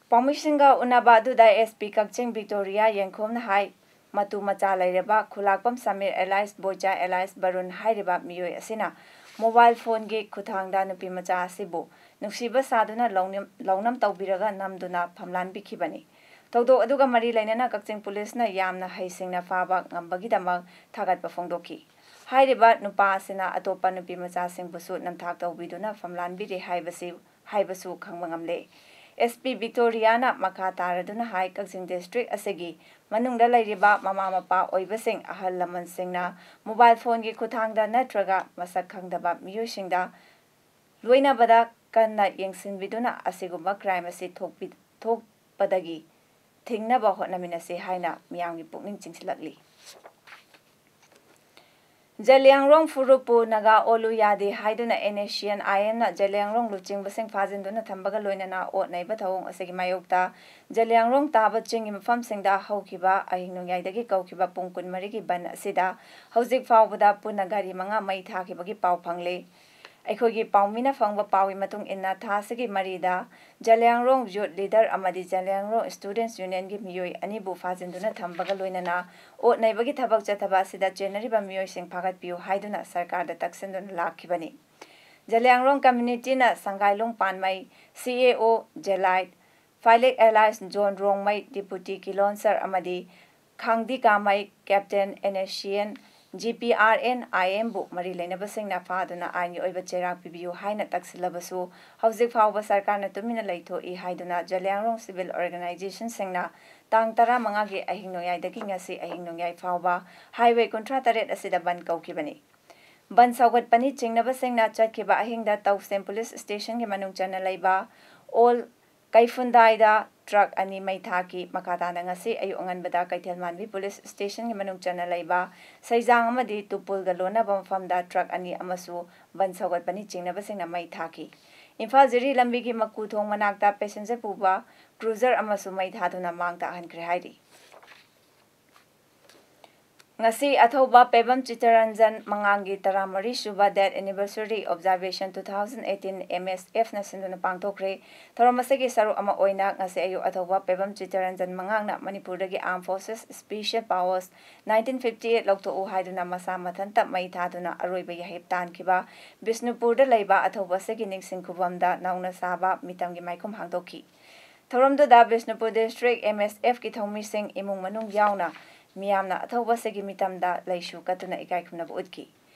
ꯄꯥꯎꯃꯤꯁꯤꯡꯒ ꯎꯅꯕ ꯑꯗꯨꯗ S P ꯀꯛꯆꯤꯡ Victoria ꯌꯦꯡꯈꯣꯝꯅ ꯍꯥꯏ, ꯃꯇꯨ ꯃꯆꯥ ꯂꯩꯔꯕ ꯈꯨꯂꯥꯛꯄꯝ ꯁꯃꯤꯔ alias ꯕꯣꯏꯆꯥ alias ꯕꯔꯨꯟ ꯍꯥꯏꯔꯤꯕ ꯃꯤꯑꯣꯏ ꯑꯁꯤꯅ mobile phone ꯒꯤ ꯈꯨꯠꯊꯥꯡꯗ ꯅꯨꯄꯤ ꯃꯆꯥ ꯑꯁꯤꯕꯨ ꯅꯨꯡꯁꯤꯕ ꯁꯥꯗꯨꯅ ꯂꯧꯅꯝ, ꯂꯧꯅꯝ ꯇꯧꯕꯤꯔꯒ ꯅꯝꯗꯨꯅ ꯐꯝꯂꯥꯟꯕꯤꯈꯤꯕꯅꯤ꯫ ꯊꯧꯗꯣꯛ ꯑꯗꯨꯒ ꯃꯔꯤ ꯂꯩꯅꯅ ꯀꯛꯆꯤꯡ ꯄꯨꯂꯤꯁꯅ ꯌꯥꯝꯅ ꯍꯩꯁꯤꯡꯅ ꯐꯥꯕ ꯉꯝꯕꯒꯤꯗꯃꯛ ꯊꯥꯒꯠꯄ ꯐꯣꯡꯗꯣꯛꯈꯤ꯫ ꯍꯥꯏꯔꯤꯕ ꯅꯨꯄꯥ ꯑꯁꯤꯅ ꯑꯇꯣꯞꯄ ꯅꯨꯄꯤ ꯃꯆꯥꯁꯤꯡꯕꯨꯁꯨ ꯅꯝꯊꯥꯛ ꯇꯧꯕꯤꯗꯨꯅ ꯐꯝꯂꯥꯟꯕꯤꯔꯦ ꯍꯥꯏꯕꯁꯤ, ꯍꯥꯏꯕꯁꯨ ꯈꯪꯕ ꯉꯝꯂꯦ꯫ ꯑꯦꯁ ꯄꯤ ꯕꯤꯛꯇꯣꯔꯤꯌꯥꯅ ꯃꯈꯥ ꯇꯥꯔꯗꯨꯅ ꯍꯥꯏ, ꯀꯛꯆꯤꯡ ꯗꯤꯁꯇ꯭ꯔꯤꯛ ꯑꯁꯤꯒꯤ ꯃꯅꯨꯡꯗ ꯂꯩꯔꯤꯕ ꯃꯃꯥ ꯃꯄꯥ ꯑꯣꯏꯕꯁꯤꯡ, ꯑꯍꯜ ꯂꯃꯟꯁꯤꯡꯅ ꯃꯣꯕꯥꯏꯜ ꯐꯣꯟꯒꯤ ꯈꯨꯠꯊꯥꯡꯗ ꯅꯠꯇ꯭ꯔꯒ ꯃꯁꯛ ꯈꯪꯗꯕ ꯃꯤꯑꯣꯏꯁꯤꯡꯗ ꯂꯣꯏꯅꯕꯗ ꯀꯟꯅ ꯌꯦꯡꯁꯤꯟꯕꯤꯗꯨꯅ ꯑꯁꯤꯒꯨꯝꯕ ꯀ꯭ꯔꯥꯏꯝ ꯑꯁꯤ ꯊꯣꯛꯄꯤ-, ꯊꯣꯛꯄꯗꯒꯤ ꯊꯤꯡꯅꯕ ꯍꯣꯠꯅꯃꯤꯟꯅꯁꯤ ꯍꯥꯏꯅ ꯃꯤꯌꯥꯝꯒꯤ ꯄꯨꯛꯅꯤꯡ ꯆꯤꯡꯁꯤꯜꯂꯛꯂꯤ꯫ ꯖꯂꯤꯌꯥꯡꯔꯣꯡ ꯐꯨꯔꯨꯞꯄꯨ ꯅꯥꯒꯥ ꯑꯣꯜꯂꯨ ꯌꯥꯗꯦ ꯍꯥꯏꯗꯨꯅ ꯑꯦꯟ ꯑꯦꯁ ꯁꯤ ꯑꯦꯟ ꯑꯥꯏ ꯑꯦꯝꯅ ꯖꯂꯤꯌꯥꯡꯔꯣꯡ ꯂꯨꯆꯤꯡꯕꯁꯤꯡ ꯐꯥꯖꯤꯟꯗꯨꯅ ꯊꯝꯕꯒ ꯂꯣꯏꯅꯅ ꯑꯣꯠ ꯅꯩꯕ ꯊꯧꯑꯣꯡ ꯑꯁꯤꯒꯤ ꯃꯥꯌꯣꯛꯇ ꯖꯂꯤꯌꯥꯡꯔꯣꯡ ꯇꯥꯕ ꯆꯤꯡꯒꯤ ꯃꯐꯝꯁꯤꯡꯗ ꯍꯧꯈꯤꯕ ꯑꯍꯤꯡ ꯅꯣꯡꯌꯥꯏꯗꯒꯤ ꯀꯧꯈꯤꯕ ꯄꯨꯡ ꯀꯨꯟꯃꯔꯤꯒꯤ ꯕꯟ ꯑꯁꯤꯗ ꯍꯧꯖꯤꯛ ꯐꯥꯎꯕꯗ ꯄꯨꯟꯅ ꯒꯥꯔꯤ ꯃꯉꯥ ꯃꯩ ꯊꯥꯈꯤꯕꯒꯤ ꯄꯥꯎ ꯐꯪꯂꯦ꯫ ꯑꯩꯈꯣꯏꯒꯤ ꯄꯥꯎꯃꯤꯅ ꯐꯪꯕ ꯄꯥꯎꯒꯤ ꯃꯇꯨꯡ ꯏꯟꯅ, ꯊꯥ ꯑꯁꯤꯒꯤ ꯃꯔꯤꯗ ꯖꯂꯤꯌꯥꯡꯔꯣꯡ ꯌꯨꯠ ꯂꯤꯗꯔ ꯑꯃꯗꯤ ꯖꯂꯤꯌꯥꯡꯔꯣꯡ ꯁ꯭ꯇꯨꯗꯦꯟꯠꯁ ꯌꯨꯅꯤꯌꯟꯒꯤ ꯃꯤꯑꯣꯏ ꯑꯅꯤꯕꯨ ꯐꯥꯖꯤꯟꯗꯨꯅ ꯊꯝꯕꯒ ꯂꯣꯏꯅꯅ ꯑꯣꯠ ꯅꯩꯕꯒꯤ ꯊꯕꯛ ꯆꯠꯊꯕ ꯑꯁꯤꯗ ꯆꯦꯟꯅꯔꯤꯕ ꯃꯤꯑꯣꯏꯁꯤꯡ ꯐꯥꯒꯠꯄꯤꯌꯨ ꯍꯥꯏꯗꯨꯅ ꯁꯔꯀꯥꯔꯗ ꯇꯛꯁꯤꯟꯗꯨꯅ ꯂꯥꯛꯈꯤꯕꯅꯤ꯫ Zeliangrong ꯀꯝꯃ꯭ꯌꯨꯅꯤꯇꯤꯅ ꯁꯪꯒꯥꯏꯂꯣꯡ ꯄꯥꯟꯃꯩ, C A O Jelait, Phailek alias John Rongmei, deputy ꯀꯤꯂꯣꯟꯁꯔ ꯑꯃꯗꯤ Khangdi Kamei, captain, N S C N, G P R N I ꯑꯦꯝꯕꯨ ꯃꯔꯤ ꯂꯩꯅꯕꯁꯤꯡꯅ ꯐꯥꯗꯨꯅ ꯑꯥꯏꯟꯒꯤ ꯑꯣꯏꯕ ꯆꯩꯔꯥꯛ ꯄꯤꯕꯤꯌꯨ ꯍꯥꯏꯅ ꯇꯛꯁꯤꯜꯂꯕꯁꯨ, ꯍꯧꯖꯤꯛ ꯐꯥꯎꯕ ꯁꯔꯀꯥꯔꯅ ꯇꯨꯃꯤꯟꯅ ꯂꯩꯊꯣꯛꯏ ꯍꯥꯏꯗꯨꯅ ꯖꯂꯤꯌꯥꯡꯔꯣꯡ ꯁꯤꯚꯤꯜ ꯑꯣꯔꯒꯅꯥꯏꯖꯦꯁꯟꯁꯤꯡꯅ ꯇꯥꯡ ꯇꯔꯥꯃꯉꯥꯒꯤ ꯑꯍꯤꯡ ꯅꯣꯡꯌꯥꯏꯗꯒꯤ ꯉꯁꯤ ꯑꯍꯤꯡ ꯅꯣꯡꯌꯥꯏ ꯐꯥꯎꯕ ꯍꯥꯏꯋꯦ ꯀꯨꯟꯊ꯭ꯔꯥ ꯇꯔꯦꯠ ꯑꯁꯤꯗ ꯕꯟ ꯀꯧꯈꯤꯕꯅꯤ꯫ ꯕꯟ ꯁꯧꯒꯠꯄꯅꯤ ꯆꯤꯡꯅꯕꯁꯤꯡꯅ ꯆꯠꯈꯤꯕ ꯑꯍꯤꯡꯗ ꯇꯧꯁꯦꯝ ꯄꯨꯂꯤꯁ ꯁ꯭ꯇꯦꯁꯟꯒꯤ ꯃꯅꯨꯡ ꯆꯟꯅ ꯂꯩꯕ ꯑꯣꯜ ꯀꯩꯐꯨꯟꯗꯥꯏꯗ ꯇ꯭ꯔꯛ ꯑꯅꯤ ꯃꯩ ꯊꯥꯈꯤ꯫ ꯃꯈꯥ ꯇꯥꯅ ꯉꯁꯤ ꯑꯌꯨꯛ ꯑꯉꯟꯕꯗ ꯀꯩꯊꯦꯜꯃꯥꯟꯕꯤ ꯄꯨꯂꯤꯁ ꯁ꯭ꯇꯦꯁꯟꯒꯤ ꯃꯅꯨꯡ ꯆꯟꯅ ꯂꯩꯕ ꯁꯩꯖꯥꯡ ꯑꯃꯗꯤ ꯇꯨꯄꯨꯜꯒ ꯂꯣꯟꯅꯕ ꯃꯐꯝꯗ ꯇ꯭ꯔꯛ ꯑꯅꯤ ꯑꯃꯁꯨ ꯕꯟ ꯁꯧꯒꯠꯄꯅꯤ ꯆꯤꯡꯅꯕꯁꯤꯡꯅ ꯃꯩ ꯊꯥꯈꯤ꯫ ꯏꯝꯐꯥꯜ ꯖꯤꯔꯤ ꯂꯝꯕꯤꯒꯤ ꯃꯀꯨ ꯊꯣꯡ ꯃꯅꯥꯛꯇ ꯄꯦꯁꯦꯟꯖꯔ ꯄꯨꯕ ꯀ꯭ꯔꯨꯖꯔ ꯑꯃꯁꯨ ꯃꯩ ꯊꯥꯗꯨꯅ ꯃꯥꯡ ꯇꯥꯛꯍꯟꯈ꯭ꯔꯦ ꯍꯥꯏꯔꯤ꯫ ꯉꯁꯤ ꯑꯊꯧꯕ ꯄꯦꯕꯝ ꯆꯤꯠꯇꯔꯟꯖꯟ ꯃꯉꯥꯡꯒꯤ ꯇꯔꯥꯃꯔꯤ ꯁꯨꯕ death anniversary observation two thousand eighteen M S F ꯅ ꯁꯤꯟꯗꯨꯅ ꯄꯥꯡꯊꯣꯛꯈ꯭ꯔꯦ꯫ ꯊꯧꯔꯝ ꯑꯁꯤꯒꯤ ꯁꯔꯨꯛ ꯑꯃ ꯑꯣꯏꯅ ꯉꯁꯤ ꯑꯌꯨꯛ ꯑꯊꯧꯕ ꯄꯦꯕꯝ ꯆꯤꯠꯇꯔꯟꯖꯟ ꯃꯉꯥꯡꯅ ꯃꯅꯤꯄꯨꯔꯗꯒꯤ Armed Forces Special Powers nineteen fifty eight ꯂꯧꯊꯣꯛꯎ ꯍꯥꯏꯗꯨꯅ ꯃꯁꯥ ꯃꯊꯟꯇ ꯃꯩ ꯊꯥꯗꯨꯅ ꯑꯔꯣꯏꯕ ꯌꯥꯍꯤꯞ ꯇꯥꯟꯈꯤꯕ ꯕꯤꯁꯅꯨꯄꯨꯔꯗ ꯂꯩꯕ ꯑꯊꯧꯕ ꯑꯁꯤꯒꯤ ꯅꯤꯡꯁꯤꯡ ꯈꯨꯕꯝꯗ ꯅꯧꯅ ꯁꯥꯕ ꯃꯤꯇꯝꯒꯤ ꯃꯥꯏꯈꯨꯝ ꯍꯥꯡꯗꯣꯛꯈꯤ꯫ ꯊꯧꯔꯝꯗꯨꯗ ꯕꯤꯁꯅꯨꯄꯨꯔ ꯗꯤꯁꯇ꯭ꯔꯤꯛ ꯑꯦꯝ ꯑꯦꯁ ꯑꯦꯐꯀꯤ ꯊꯧꯃꯤꯁꯤꯡ, ꯏꯃꯨꯡ ꯃꯅꯨꯡ ꯌꯥꯎꯅ ꯃꯤꯌꯥꯝꯅ ꯑꯊꯧꯕꯁꯤꯒꯤ ꯃꯤꯇꯝꯗ ꯂꯩꯁꯨ ꯀꯠꯇꯨꯅ ꯏꯀꯥꯏ ꯈꯨꯝꯅꯕ ꯎꯠꯈꯤ꯫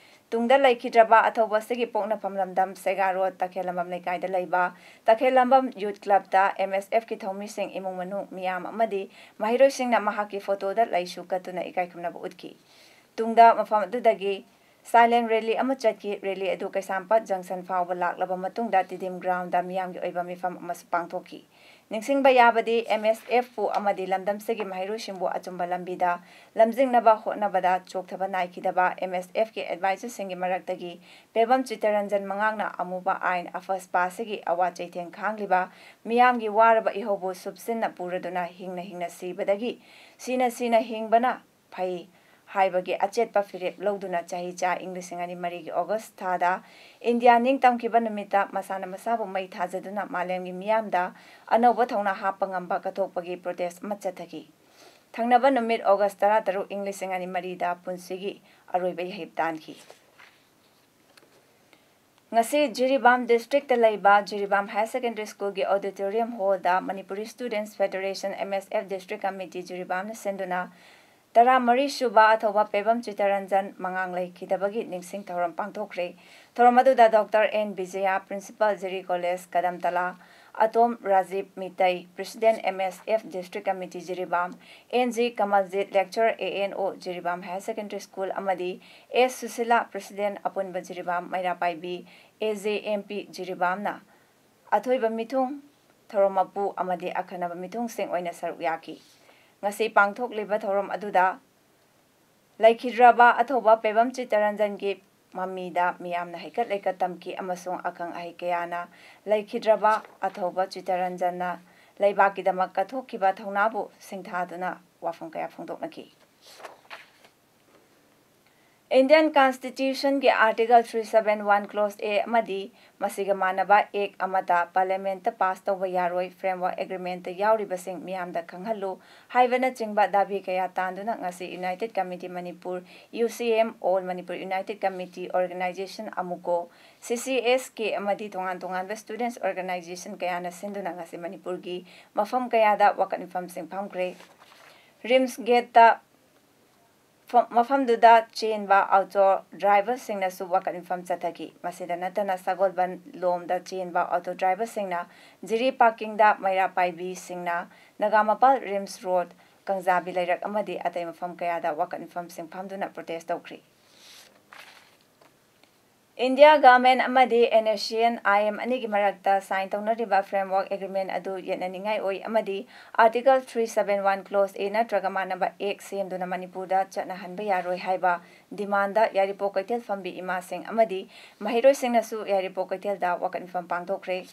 ꯇꯨꯡꯗ ꯂꯩꯈꯤꯗ꯭ꯔꯕ ꯑꯊꯧꯕꯁꯤꯒꯤ ꯄꯣꯛꯅꯐꯝ ꯂꯝꯗꯝ ꯁꯦꯒꯥ ꯔꯣꯗ ꯇꯈꯦꯜꯂꯝꯕꯝ ꯂꯩꯀꯥꯏꯗ ꯂꯩꯕ ꯇꯈꯦꯜꯂꯝꯕꯝ ꯌꯨꯠ ꯀ꯭ꯂꯕꯇ ꯑꯦꯝ ꯑꯦꯁ ꯑꯦꯐꯀꯤ ꯊꯧꯃꯤꯁꯤꯡ, ꯏꯃꯨꯡ ꯃꯅꯨꯡ ꯃꯤꯌꯥꯝ ꯑꯃꯗꯤ ꯃꯍꯩꯔꯣꯏꯁꯤꯡꯅ ꯃꯍꯥꯛꯀꯤ ꯐꯣꯇꯣꯗ ꯂꯩꯁꯨ ꯀꯠꯇꯨꯅ ꯏꯀꯥꯏ ꯈꯨꯝꯅꯕ ꯎꯠꯈꯤ꯫ ꯇꯨꯡꯗ ꯃꯐꯝ ꯑꯗꯨꯗꯒꯤ ꯁꯥꯏꯂꯦꯟ ꯔꯦꯂꯤ ꯑꯃ ꯆꯠꯈꯤ꯫ ꯔꯦꯂꯤ ꯑꯗꯨ ꯀꯩꯁꯥꯝꯄꯥꯠ ꯖꯪꯁꯟ ꯐꯥꯎꯕ ꯂꯥꯛꯂꯕ ꯃꯇꯨꯡꯗ ꯇꯤꯗꯤꯝ ꯒ꯭ꯔꯥꯎꯟꯗ ꯃꯤꯌꯥꯝꯒꯤ ꯑꯣꯏꯕ ꯃꯤꯐꯝ ꯑꯃꯁꯨ ꯄꯥꯡꯊꯣꯛꯈꯤ꯫ ꯅꯤꯡꯁꯤꯡꯕ ꯌꯥꯕꯗꯤ, ꯑꯦꯝ ꯑꯦꯁ ꯑꯦꯐꯄꯨ ꯑꯃꯗꯤ ꯂꯝꯗꯝꯁꯤꯒꯤ ꯃꯍꯩꯔꯣꯏꯁꯤꯡꯕꯨ ꯑꯆꯨꯝꯕ ꯂꯝꯕꯤꯗ ꯂꯝꯖꯤꯡꯅꯕ ꯍꯣꯠꯅꯕꯗ ꯆꯣꯛꯊꯕ ꯅꯥꯏꯈꯤꯗꯕ ꯑꯦꯝ ꯑꯦꯁ ꯑꯦꯐꯀꯤ ꯑꯦꯗꯚꯥꯏꯖꯔꯁꯤꯡꯒꯤ ꯃꯔꯛꯇꯒꯤ ꯄꯦꯕꯝ ꯆꯤꯠꯇꯔꯟꯖꯟ ꯃꯉꯥꯡꯅ ꯑꯃꯨꯕ ꯑꯥꯏꯟ ꯑꯐꯁꯄꯥꯁꯤꯒꯤ ꯑꯋꯥ ꯆꯩꯊꯦꯡ ꯈꯥꯡꯂꯤꯕ ꯃꯤꯌꯥꯝꯒꯤ ꯋꯥꯔꯕ ꯏꯍꯧꯕꯨ ꯁꯨꯞꯁꯤꯟꯅ ꯄꯨꯔꯗꯨꯅ ꯍꯤꯡꯅ ꯍꯤꯡꯅ ꯁꯤꯕꯗꯒꯤ ꯁꯤꯅ ꯁꯤꯅ ꯍꯤꯡꯕꯅ ꯐꯩ ꯍꯥꯏꯕꯒꯤ ꯑꯆꯦꯠꯄ ꯐꯤꯔꯦꯞ ꯂꯧꯗꯨꯅ ꯆꯍꯤ ꯆꯥ ꯏꯪ ꯂꯤꯁꯤꯡ ꯑꯅꯤ ꯃꯔꯤꯒꯤ ꯑꯣꯒꯁ ꯊꯥꯗ ꯏꯟꯗꯤꯌꯥ ꯅꯤꯡꯇꯝꯈꯤꯕ ꯅꯨꯃꯤꯠꯇ ꯃꯁꯥꯅ ꯃꯁꯥꯕꯨ ꯃꯩ ꯊꯥꯖꯗꯨꯅ ꯃꯥꯂꯦꯝꯒꯤ ꯃꯤꯌꯥꯝꯗ ꯑꯅꯧꯕ ꯊꯧꯅꯥ ꯍꯥꯞꯄ ꯉꯝꯕ ꯀꯠꯊꯣꯛꯄꯒꯤ ꯄ꯭ꯔꯣꯇꯦꯁ ꯑꯃ ꯆꯠꯊꯈꯤ꯫ ꯊꯪꯅꯕ ꯅꯨꯃꯤꯠ ꯑꯣꯒꯁ ꯇꯔꯥꯇꯔꯨꯛ ꯏꯪ ꯂꯤꯁꯤꯡ ꯑꯅꯤ ꯃꯔꯤꯗ ꯄꯨꯟꯁꯤꯒꯤ ꯑꯔꯣꯏꯕ ꯌꯥꯍꯤꯞ ꯇꯥꯟꯈꯤ꯫ ꯉꯁꯤ ꯖꯤꯔꯤꯕꯥꯝ ꯗꯤꯁꯇ꯭ꯔꯤꯛꯇ ꯂꯩꯕ ꯖꯤꯔꯤꯕꯥꯝ ꯍꯥꯌꯔ ꯁꯦꯀꯦꯟꯗꯔꯤ ꯁ꯭ꯀꯨꯜꯒꯤ ꯑꯣꯗꯤꯇꯣꯔꯤꯌꯝ ꯍꯣꯜꯗ Manipuri ꯁ꯭ꯇꯨꯗꯦꯟꯠꯁ federation, M S F, district committee ꯖꯤꯔꯤꯕꯥꯝꯅ ꯁꯤꯟꯗꯨꯅ ꯇꯔꯥꯃꯔꯤ ꯁꯨꯕ ꯑꯊꯧꯕ ꯄꯦꯕꯝ ꯆꯤꯠꯇꯔꯟꯖꯟ ꯃꯉꯥꯡ ꯂꯩꯈꯤꯗꯕꯒꯤ ꯅꯤꯡꯁꯤꯡ ꯊꯧꯔꯝ ꯄꯥꯡꯊꯣꯛꯈ꯭ꯔꯦ꯫ ꯊꯧꯔꯝ ꯑꯗꯨꯗ doctor N Bijaya, principal, Jiri college, Kadamtala, Atom Rajiv Meitei, president, M S F district committee Jiribam, N G Kamaljit, lecturer, A N O Jiribam higher secondary school, ꯑꯃꯗꯤ ꯑꯦꯁ ꯁꯨꯁꯤꯂꯥ, ꯄ꯭ꯔꯦꯁꯤꯗꯦꯟꯠ, ꯑꯄꯨꯟꯕ ꯖꯤꯔꯤꯕꯥꯝ, ꯃꯩꯔꯥꯄꯥꯏꯕꯤ, ꯑꯦ ꯖꯦ ꯑꯦꯝ ꯄꯤ ꯖꯤꯔꯤꯕꯥꯝꯅ ꯑꯊꯣꯏꯕ ꯃꯤꯊꯨꯡ, ꯊꯧꯔꯝ ꯃꯄꯨ ꯑꯃꯗꯤ ꯑꯈꯟꯅꯕ ꯃꯤꯊꯨꯡꯁꯤꯡ ꯑꯣꯏꯅ ꯁꯔꯨꯛ ꯌꯥꯈꯤ꯫ ꯉꯁꯤ ꯄꯥꯡꯊꯣꯛꯂꯤꯕ ꯊꯧꯔꯝ ꯑꯗꯨꯗ ꯂꯩꯈꯤꯗ꯭ꯔꯕ ꯑꯊꯧꯕ ꯄꯦꯕꯝ ꯆꯤꯠꯇꯔꯟꯖꯟꯒꯤ ꯃꯃꯤꯗ ꯃꯤꯌꯥꯝꯅ ꯍꯩꯀꯠ ꯂꯩꯀꯠ ꯇꯝꯈꯤ ꯑꯃꯁꯨꯡ ꯑꯈꯪ ꯑꯍꯩ ꯀꯌꯥꯅ ꯂꯩꯈꯤꯗ꯭ꯔꯕ ꯑꯊꯧꯕ ꯆꯤꯠꯇꯔꯟꯖꯟꯅ ꯂꯩꯕꯥꯛꯀꯤꯗꯃꯛ ꯀꯠꯊꯣꯛꯈꯤꯕ ꯊꯧꯅꯥꯕꯨ ꯁꯤꯡꯊꯥꯗꯨꯅ ꯋꯥꯐꯝ ꯀꯌꯥ ꯐꯣꯡꯗꯣꯛꯅꯈꯤ꯫ Indian Constitution ꯒꯤ Article three seven one Clause A ꯑꯃꯗꯤ ꯃꯁꯤꯒ ꯃꯥꯟꯅꯕ Act ꯑꯃꯠꯇ Parliament ꯇ pass ꯇꯧꯕ ꯌꯥꯔꯣꯏ, Framework Agreement ꯇ ꯌꯥꯎꯔꯤꯕꯁꯤꯡ ꯃꯤꯌꯥꯝꯗ ꯈꯪꯍꯜꯂꯨ ꯍꯥꯏꯕꯅꯆꯤꯡꯕ ꯗꯥꯕꯤ ꯀꯌꯥ ꯇꯥꯟꯗꯨꯅ ꯉꯁꯤ United Committee Manipur, U C M, All Manipur United Committee Organization, ꯑꯃꯨꯀꯣ, C C S K ꯑꯃꯗꯤ ꯇꯣꯉꯥꯟ ꯇꯣꯉꯥꯟꯕ students organization ꯀꯌꯥꯅ ꯁꯤꯟꯗꯨꯅ ꯉꯁꯤ ꯃꯅꯤꯄꯨꯔꯒꯤ ꯃꯐꯝ ꯀꯌꯥꯗ ꯋꯥꯀꯠ ꯃꯤꯐꯝꯁꯤꯡ ꯐꯝꯈ꯭ꯔꯦ꯫ RIMS gate ꯇ ꯐ-, ꯃꯐꯝꯗꯨꯗ ꯆꯦꯟꯕ auto driver ꯁꯤꯡꯅꯁꯨ ꯋꯥꯀꯠ ꯃꯤꯐꯝ ꯆꯠꯊꯈꯤ꯫ ꯃꯁꯤꯗ ꯅꯠꯇꯅ ꯁꯒꯣꯜꯕꯟ ꯂꯣꯝꯗ ꯆꯦꯟꯕ auto driver ꯁꯤꯡꯅ ꯖꯤꯔꯤ parking ꯗ ꯃꯩꯔꯥ ꯄꯥꯏꯕꯤꯁꯤꯡꯅ ꯅꯒꯥꯃꯄꯥꯜ, RIMS Road, ꯀꯪꯖꯥꯕꯤ ꯂꯩꯔꯛ ꯑꯃꯗꯤ ꯑꯇꯩ ꯃꯐꯝ ꯀꯌꯥꯗ ꯋꯥꯀꯠ ꯃꯤꯐꯝꯁꯤꯡ ꯐꯝꯗꯨꯅ protest ꯇꯧꯈ꯭ꯔꯤ꯫ India Government ꯑꯃꯗꯤ NSCN IM ꯑꯅꯤꯒꯤ ꯃꯔꯛꯇ sign ꯇꯧꯅꯔꯤꯕ Framework Agreement ꯑꯗꯨ ꯌꯦꯠꯅꯅꯤꯡꯉꯥꯏ ꯑꯣꯏ ꯑꯃꯗꯤ Article three seven one Clause A ꯅꯠꯇ꯭ꯔꯒ ꯃꯥꯟꯅꯕ Act ꯁꯦꯝꯗꯨꯅ ꯃꯅꯤꯄꯨꯔꯗ ꯆꯠꯅꯍꯟꯕ ꯌꯥꯔꯣꯏ ꯍꯥꯏꯕ demand ꯗ ꯌꯥꯏꯔꯤꯄꯣꯛ ꯀꯩꯊꯦꯜ ꯐꯝꯕꯤ ꯏꯃꯥꯁꯤꯡ ꯑꯃꯗꯤ ꯃꯍꯩꯔꯣꯏꯁꯤꯡꯅꯁꯨ ꯌꯥꯏꯔꯤꯄꯣꯛ ꯀꯩꯊꯦꯜꯗ ꯋꯥꯀꯠ ꯃꯤꯐꯝ ꯄꯥꯡꯊꯣꯛꯈ꯭ꯔꯦ꯫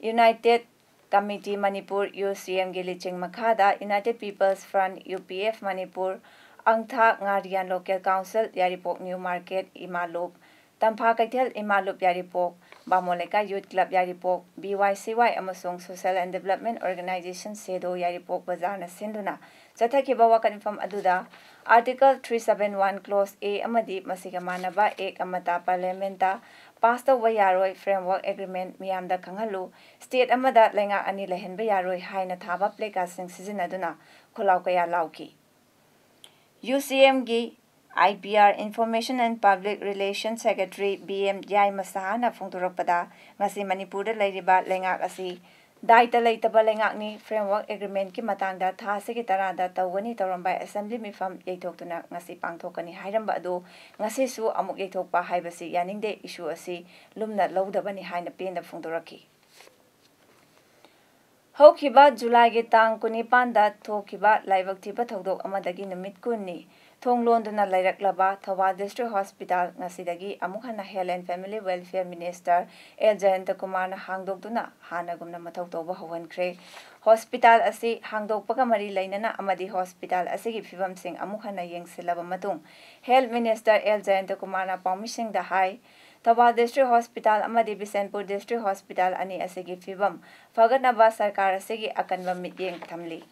United Committee Manipur, U C M ꯒꯤ ꯂꯨꯆꯤꯡ ꯃꯈꯥꯗ United People's Front, U P F Manipur, ꯑꯪꯊꯥ ꯉꯥꯔꯤꯌꯥꯟ Local Council, ꯌꯥꯏꯔꯤꯄꯣꯛ New Market, ꯏꯃꯥ ꯂꯨꯞ, ꯇꯝꯐꯥ ꯀꯩꯊꯦꯜ, ꯏꯃꯥ ꯂꯨꯞ ꯌꯥꯏꯔꯤꯄꯣꯛ, ꯕꯥꯃꯣꯟ ꯂꯩꯀꯥꯏ Youth Club ꯌꯥꯏꯔꯤꯄꯣꯛ, B Y C Y ꯑꯃꯁꯨꯡ Social and Development Organization ꯁꯦꯗꯣ ꯌꯥꯏꯔꯤꯄꯣꯛ ꯕꯖꯥꯔꯅ ꯁꯤꯟꯗꯨꯅ ꯆꯠꯊꯈꯤꯕ ꯋꯥꯀꯠ ꯃꯤꯐꯝ ꯑꯗꯨꯗ Article three seven one Clause A ꯑꯃꯗꯤ ꯃꯁꯤꯒ ꯃꯥꯟꯅꯕ Act ꯑꯃꯠꯇ Parliament ꯇ pass ꯇꯧꯕ ꯌꯥꯔꯣꯏ, Framework Agreement ꯃꯤꯌꯥꯝꯗ ꯈꯪꯍꯜꯂꯨ, state ꯑꯃꯗ ꯂꯩꯉꯥꯛ ꯑꯅꯤ ꯂꯩꯍꯟꯕ ꯌꯥꯔꯣꯏ ꯍꯥꯏꯅ ꯊꯥꯕ placard ꯁꯤꯡ ꯁꯤꯖꯤꯟꯅꯗꯨꯅ ꯈꯣꯜꯂꯥꯎ ꯀꯌꯥ ꯂꯥꯎꯈꯤ꯫ U C M ꯒꯤ I P R, Information and Public Relations Secretary, B M ꯌꯥꯏꯃ ꯁꯍꯥꯅ ꯐꯣꯡꯗꯣꯔꯛꯄꯗ, ꯉꯁꯤ ꯃꯅꯤꯄꯨꯔꯗ ꯂꯩꯔꯤꯕ ꯂꯩꯉꯥꯛ ꯑꯁꯤ ꯗꯥꯏꯇ ꯂꯩꯇꯕ ꯂꯩꯉꯥꯛꯅꯤ, Framework Agreement ꯀꯤ ꯃꯇꯥꯡꯗ ꯊꯥ ꯑꯁꯤꯒꯤ ꯇꯔꯥꯗ ꯇꯧꯒꯅꯤ ꯇꯧꯔꯝꯕ assembly ꯃꯤꯐꯝ ꯌꯩꯊꯣꯛꯇꯨꯅ ꯉꯁꯤ ꯄꯥꯡꯊꯣꯛꯀꯅꯤ ꯍꯥꯏꯔꯝꯕ ꯑꯗꯨ ꯉꯁꯤꯁꯨ ꯑꯃꯨꯛ ꯌꯩꯊꯣꯛꯄ ꯍꯥꯏꯕꯁꯤ ꯌꯥꯅꯤꯡꯗꯦ, issue ꯑꯁꯤ ꯂꯨꯝꯅ ꯂꯧꯗꯕꯅꯤ ꯍꯥꯏꯅ ꯄꯦꯟꯗꯕ ꯐꯣꯡꯗꯣꯔꯛꯈꯤ꯫ ꯍꯧꯈꯤꯕ ꯖꯨꯂꯥꯏꯒꯤ ꯇꯥꯡ ꯀꯨꯟꯅꯤꯄꯥꯟꯗ ꯊꯣꯛꯈꯤꯕ ꯂꯥꯏꯕꯛ ꯊꯤꯕ ꯊꯧꯗꯣꯛ ꯑꯃꯗꯒꯤ ꯅꯨꯃꯤꯠ ꯀꯨꯟꯅꯤ ꯊꯣꯡ ꯂꯣꯟꯗꯨꯅ ꯂꯩꯔꯛꯂꯕ ꯊꯧꯕꯥꯜ District Hospital ꯉꯁꯤꯗꯒꯤ ꯑꯃꯨꯛ ꯍꯟꯅ Health and Family Welfare Minister L Jayanta ꯀꯨꯃꯥꯔꯅ ꯍꯥꯡꯗꯣꯛꯇꯨꯅ ꯍꯥꯟꯅꯒꯨꯝꯅ ꯃꯊꯧ ꯇꯧꯕ ꯍꯧꯍꯟꯈ꯭ꯔꯦ꯫ Hospital ꯑꯁꯤ ꯍꯥꯡꯗꯣꯛꯄꯒ ꯃꯔꯤ ꯂꯩꯅꯅ ꯑꯃꯗꯤ hospital ꯑꯁꯤꯒꯤ ꯐꯤꯕꯝꯁꯤꯡ ꯑꯃꯨꯛ ꯍꯟꯅ ꯌꯦꯡꯁꯤꯜꯂꯕ ꯃꯇꯨꯡ, Health Minister ꯑꯦꯜ ꯖꯌꯟꯇ ꯀꯨꯃꯥꯔꯅ ꯄꯥꯎꯃꯤꯁꯤꯡꯗ ꯍꯥꯏ, ꯊꯧꯕꯥꯜ District Hospital ꯑꯃꯗꯤ ꯕꯤꯁꯦꯟꯄꯨꯔ District Hospital ꯑꯅꯤ ꯑꯁꯤꯒꯤ ꯐꯤꯕꯝ ꯐꯒꯠꯅꯕ ꯁꯔꯀꯥꯔ ꯑꯁꯤꯒꯤ ꯑꯀꯟꯕ ꯃꯤꯠꯌꯦꯡ ꯊꯝꯂꯤ꯫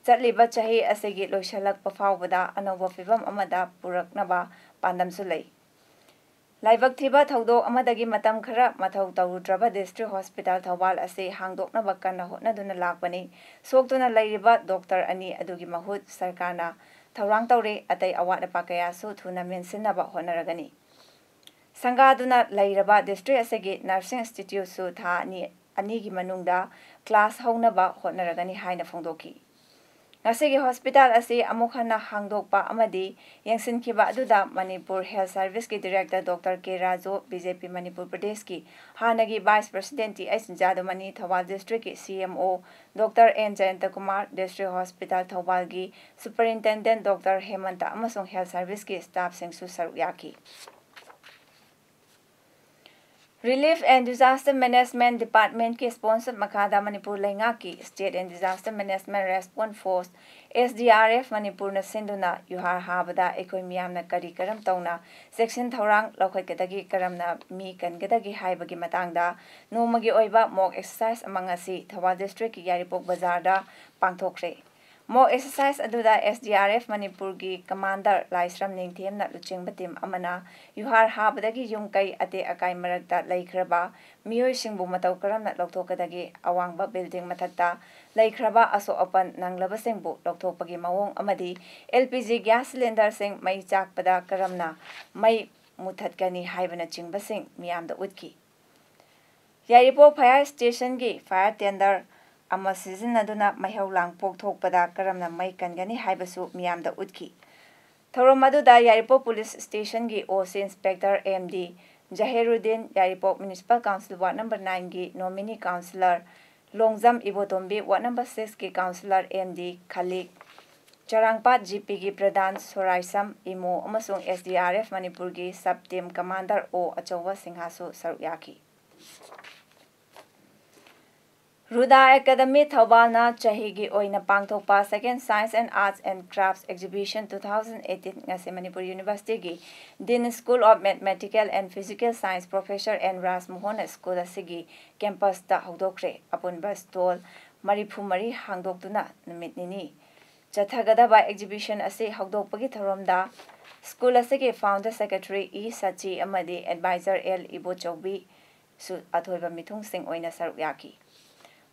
ꯆꯠꯂꯤꯕ ꯆꯍꯤ ꯑꯁꯤꯒꯤ ꯂꯣꯏꯁꯤꯜꯂꯛꯄ ꯐꯥꯎꯕꯗ ꯑꯅꯧꯕ ꯐꯤꯕꯝ ꯑꯃꯗ ꯄꯨꯔꯛꯅꯕ ꯄꯥꯟꯗꯝꯁꯨ ꯂꯩ꯫ ꯂꯥꯏꯕꯛ ꯊꯤꯕ ꯊꯧꯗꯣꯛ ꯑꯃꯗꯒꯤ ꯃꯇꯝ ꯈꯔ ꯃꯊꯧ ꯇꯧꯔꯨꯗ꯭ꯔꯕ District Hospital ꯊꯧꯕꯥꯜ ꯑꯁꯤ ꯍꯥꯡꯗꯣꯛꯅꯕ ꯀꯟꯅ ꯍꯣꯠꯅꯗꯨꯅ ꯂꯥꯛꯄꯅꯤ꯫ ꯁꯣꯛꯇꯨꯅ ꯂꯩꯔꯤꯕ doctor ꯑꯅꯤ ꯑꯗꯨꯒꯤ ꯃꯍꯨꯠ ꯁꯔꯀꯥꯔꯅ ꯊꯧꯔꯥꯡ ꯇꯧꯔꯦ꯫ ꯑꯇꯩ ꯑꯋꯥꯠ ꯑꯄꯥ ꯀꯌꯥꯁꯨ ꯊꯨꯅ ꯃꯦꯟꯁꯤꯟꯅꯕ ꯍꯣꯠꯅꯔꯒꯅꯤ꯫ ꯁꯪꯒꯥꯗꯨꯅ ꯂꯩꯔꯕ district ꯑꯁꯤꯒꯤ nursing instituteꯁꯨ ꯊꯥ ꯑꯅꯤ, ꯑꯅꯤꯒꯤ ꯃꯅꯨꯡꯗ class ꯍꯧꯅꯕ ꯍꯣꯠꯅꯔꯒꯅꯤ ꯍꯥꯏꯅ ꯐꯣꯡꯗꯣꯛꯈꯤ꯫ ꯉꯁꯤꯒꯤ hospital ꯑꯁꯤ ꯑꯃꯨꯛ ꯍꯟꯅ ꯍꯥꯡꯗꯣꯛꯄ ꯑꯃꯗꯤ ꯌꯦꯡꯁꯤꯟꯈꯤꯕ ꯑꯗꯨꯗ ꯃꯅꯤꯄꯨꯔ Health Serviceꯀꯤ Director Doctor K Raju, B J P Manipur ꯄ꯭ꯔꯗꯦꯁꯀꯤ ꯍꯥꯟꯅꯒꯤ Vice President T H Jadumani, Thoubal districtꯀꯤ C M O Doctor N Jayanta Kumar, District Hospital ꯊꯧꯕꯥꯜꯒꯤ Superintendent Doctor ꯍꯦꯃꯟꯇ ꯑꯃꯁꯨꯡ Health Serviceꯀꯤ staffꯁꯤꯡꯁꯨ ꯁꯔꯨꯛ ꯌꯥꯈꯤ꯫ Relief and Disaster Management Departmentꯀꯤ sponsor ꯃꯈꯥꯗ ꯃꯅꯤꯄꯨꯔ ꯂꯩꯉꯥꯛꯀꯤ State and Disaster Management Response Force, S D R F, ꯃꯅꯤꯄꯨꯔꯅ ꯁꯤꯟꯗꯨꯅ ꯌꯨꯍꯥꯔ ꯍꯥꯕꯗ ꯑꯩꯈꯣꯏ ꯃꯤꯌꯥꯝꯅ ꯀꯔꯤ ꯀꯔꯝ ꯇꯧꯅ ꯆꯦꯛꯁꯤꯟ ꯊꯧꯔꯥꯡ ꯂꯧꯈꯠꯀꯗꯒꯦ, ꯀꯔꯝꯅ ꯃꯤ ꯀꯟꯒꯗꯒꯦ ꯍꯥꯏꯕꯒꯤ ꯃꯇꯥꯡꯗ ꯅꯣꯡꯃꯒꯤ ꯑꯣꯏꯕ mock exercise ꯑꯃ ꯉꯁꯤ ꯊꯧꯕꯥꯜ districtꯀꯤ ꯌꯥꯏꯔꯤꯄꯣꯛ ꯕꯖꯥꯔꯗ ꯄꯥꯡꯊꯣꯛꯈ꯭ꯔꯦ꯫ Mock exercise ꯑꯗꯨꯗ S D R F ꯃꯅꯤꯄꯨꯔꯒꯤ commander ꯂꯥꯏꯁ꯭ꯔꯝ ꯅꯤꯡꯊꯦꯝꯅ ꯂꯨꯆꯤꯡꯕ team ꯑꯃꯅ ꯌꯨꯍꯥꯔ ꯍꯥꯕꯗꯒꯤ ꯌꯨꯝ ꯀꯩ ꯑꯇꯦꯛ ꯑꯀꯥꯏ ꯃꯔꯛꯇ ꯂꯩꯈ꯭ꯔꯕ ꯃꯤꯑꯣꯏꯁꯤꯡꯕꯨ ꯃꯇꯧ ꯀꯔꯝꯅ ꯂꯧꯊꯣꯛꯀꯗꯒꯦ, ꯑꯋꯥꯡꯕ building ꯃꯊꯛꯇ ꯂꯩꯈ꯭ꯔꯕ ꯑꯁꯣꯛ ꯑꯄꯟ ꯅꯪꯂꯕꯁꯤꯡꯕꯨ ꯂꯧꯊꯣꯛꯄꯒꯤ ꯃꯑꯣꯡ ꯑꯃꯗꯤ L P G gas cylinderꯁꯤꯡ ꯃꯩ ꯆꯥꯛꯄꯗ ꯀꯔꯝꯅ ꯃꯩ ꯃꯨꯊꯠꯀꯅꯤ ꯍꯥꯏꯕꯅꯆꯤꯡꯕꯁꯤꯡ ꯃꯤꯌꯥꯝꯗ ꯎꯠꯈꯤ꯫ ꯌꯥꯏꯔꯤꯄꯣꯛ fire stationꯒꯤ fire tender ꯑꯃ ꯁꯤꯖꯤꯟꯅꯗꯨꯅ ꯃꯩꯍꯧ ꯂꯥꯡꯄꯣꯛ ꯊꯣꯛꯄꯗ ꯀꯔꯝꯅ ꯃꯩ ꯀꯟꯒꯅꯤ ꯍꯥꯏꯕꯁꯨ ꯃꯤꯌꯥꯝꯗ ꯎꯠꯈꯤ꯫ ꯊꯧꯔꯝ ꯑꯗꯨꯗ ꯌꯥꯏꯔꯤꯄꯣꯛ police stationꯒꯤ O C inspector M D Jaherudin, Yairipok municipal council ward number nineꯒꯤ nominee councillor Longjam Ibotombi, ward number sixꯀꯤ councillor M D Khalik, Charangpat G ꯄꯤꯒꯤ ꯄ꯭ꯔꯙꯥꯟ ꯁꯣꯔꯥꯏꯁꯝ ꯏꯃꯣ ꯑꯃꯁꯨꯡ ꯑꯦꯁ ꯗꯤ ꯑꯥꯔ ꯑꯦꯐ ꯃꯅꯤꯄꯨꯔꯒꯤ ꯁꯕ ꯇꯤꯝ ꯀꯃꯥꯟꯗꯔ ꯑꯣ ꯑꯆꯧꯕ ꯁꯤꯡꯍꯁꯨ ꯁꯔꯨꯛ ꯌꯥꯈꯤ꯫ ꯔꯨꯗꯥ ꯑꯦꯀꯥꯗꯃꯤ ꯊꯧꯕꯥꯜꯅ ꯆꯍꯤꯒꯤ ꯑꯣꯏꯅ ꯄꯥꯡꯊꯣꯛꯄ Second Science and Arts and Crafts Exhibition two thousand eighteen ꯉꯁꯤ ꯃꯅꯤꯄꯨꯔ ꯌꯨꯅꯤꯚꯔꯁꯤꯇꯤꯒꯤ Dean School of Mathematical and Physical Science Professor N Raj ꯃꯣꯍꯟꯅ school ꯑꯁꯤꯒꯤ ꯀꯦꯝꯄꯁꯇ ꯍꯧꯗꯣꯛꯈ꯭ꯔꯦ꯫ ꯑꯄꯨꯟꯕ ꯁ꯭ꯇꯣꯜ ꯃꯔꯤꯐꯨ ꯃꯔꯤ ꯍꯥꯡꯗꯣꯛꯇꯨꯅ ꯅꯨꯃꯤꯠ ꯅꯤꯅꯤ ꯆꯠꯊꯒꯗꯕ ꯑꯦꯛꯖꯤꯕꯤꯁꯟ ꯑꯁꯤ ꯍꯧꯗꯣꯛꯄꯒꯤ ꯊꯧꯔꯝꯗ ꯁ꯭ꯀꯨꯜ ꯑꯁꯤꯒꯤ ꯐꯥꯎꯟꯗꯔ ꯁꯦꯀ꯭ꯔꯦꯇꯔꯤ ꯏ ꯁꯆꯤ ꯑꯃꯗꯤ ꯑꯦꯗꯚꯥꯏꯖꯔ ꯑꯦꯜ ꯏꯕꯣꯆꯧꯕꯤ ꯁꯨ ꯑꯊꯣꯏꯕ ꯃꯤꯊꯨꯡꯁꯤꯡ ꯑꯣꯏꯅ ꯁꯔꯨꯛ ꯌꯥꯈꯤ꯫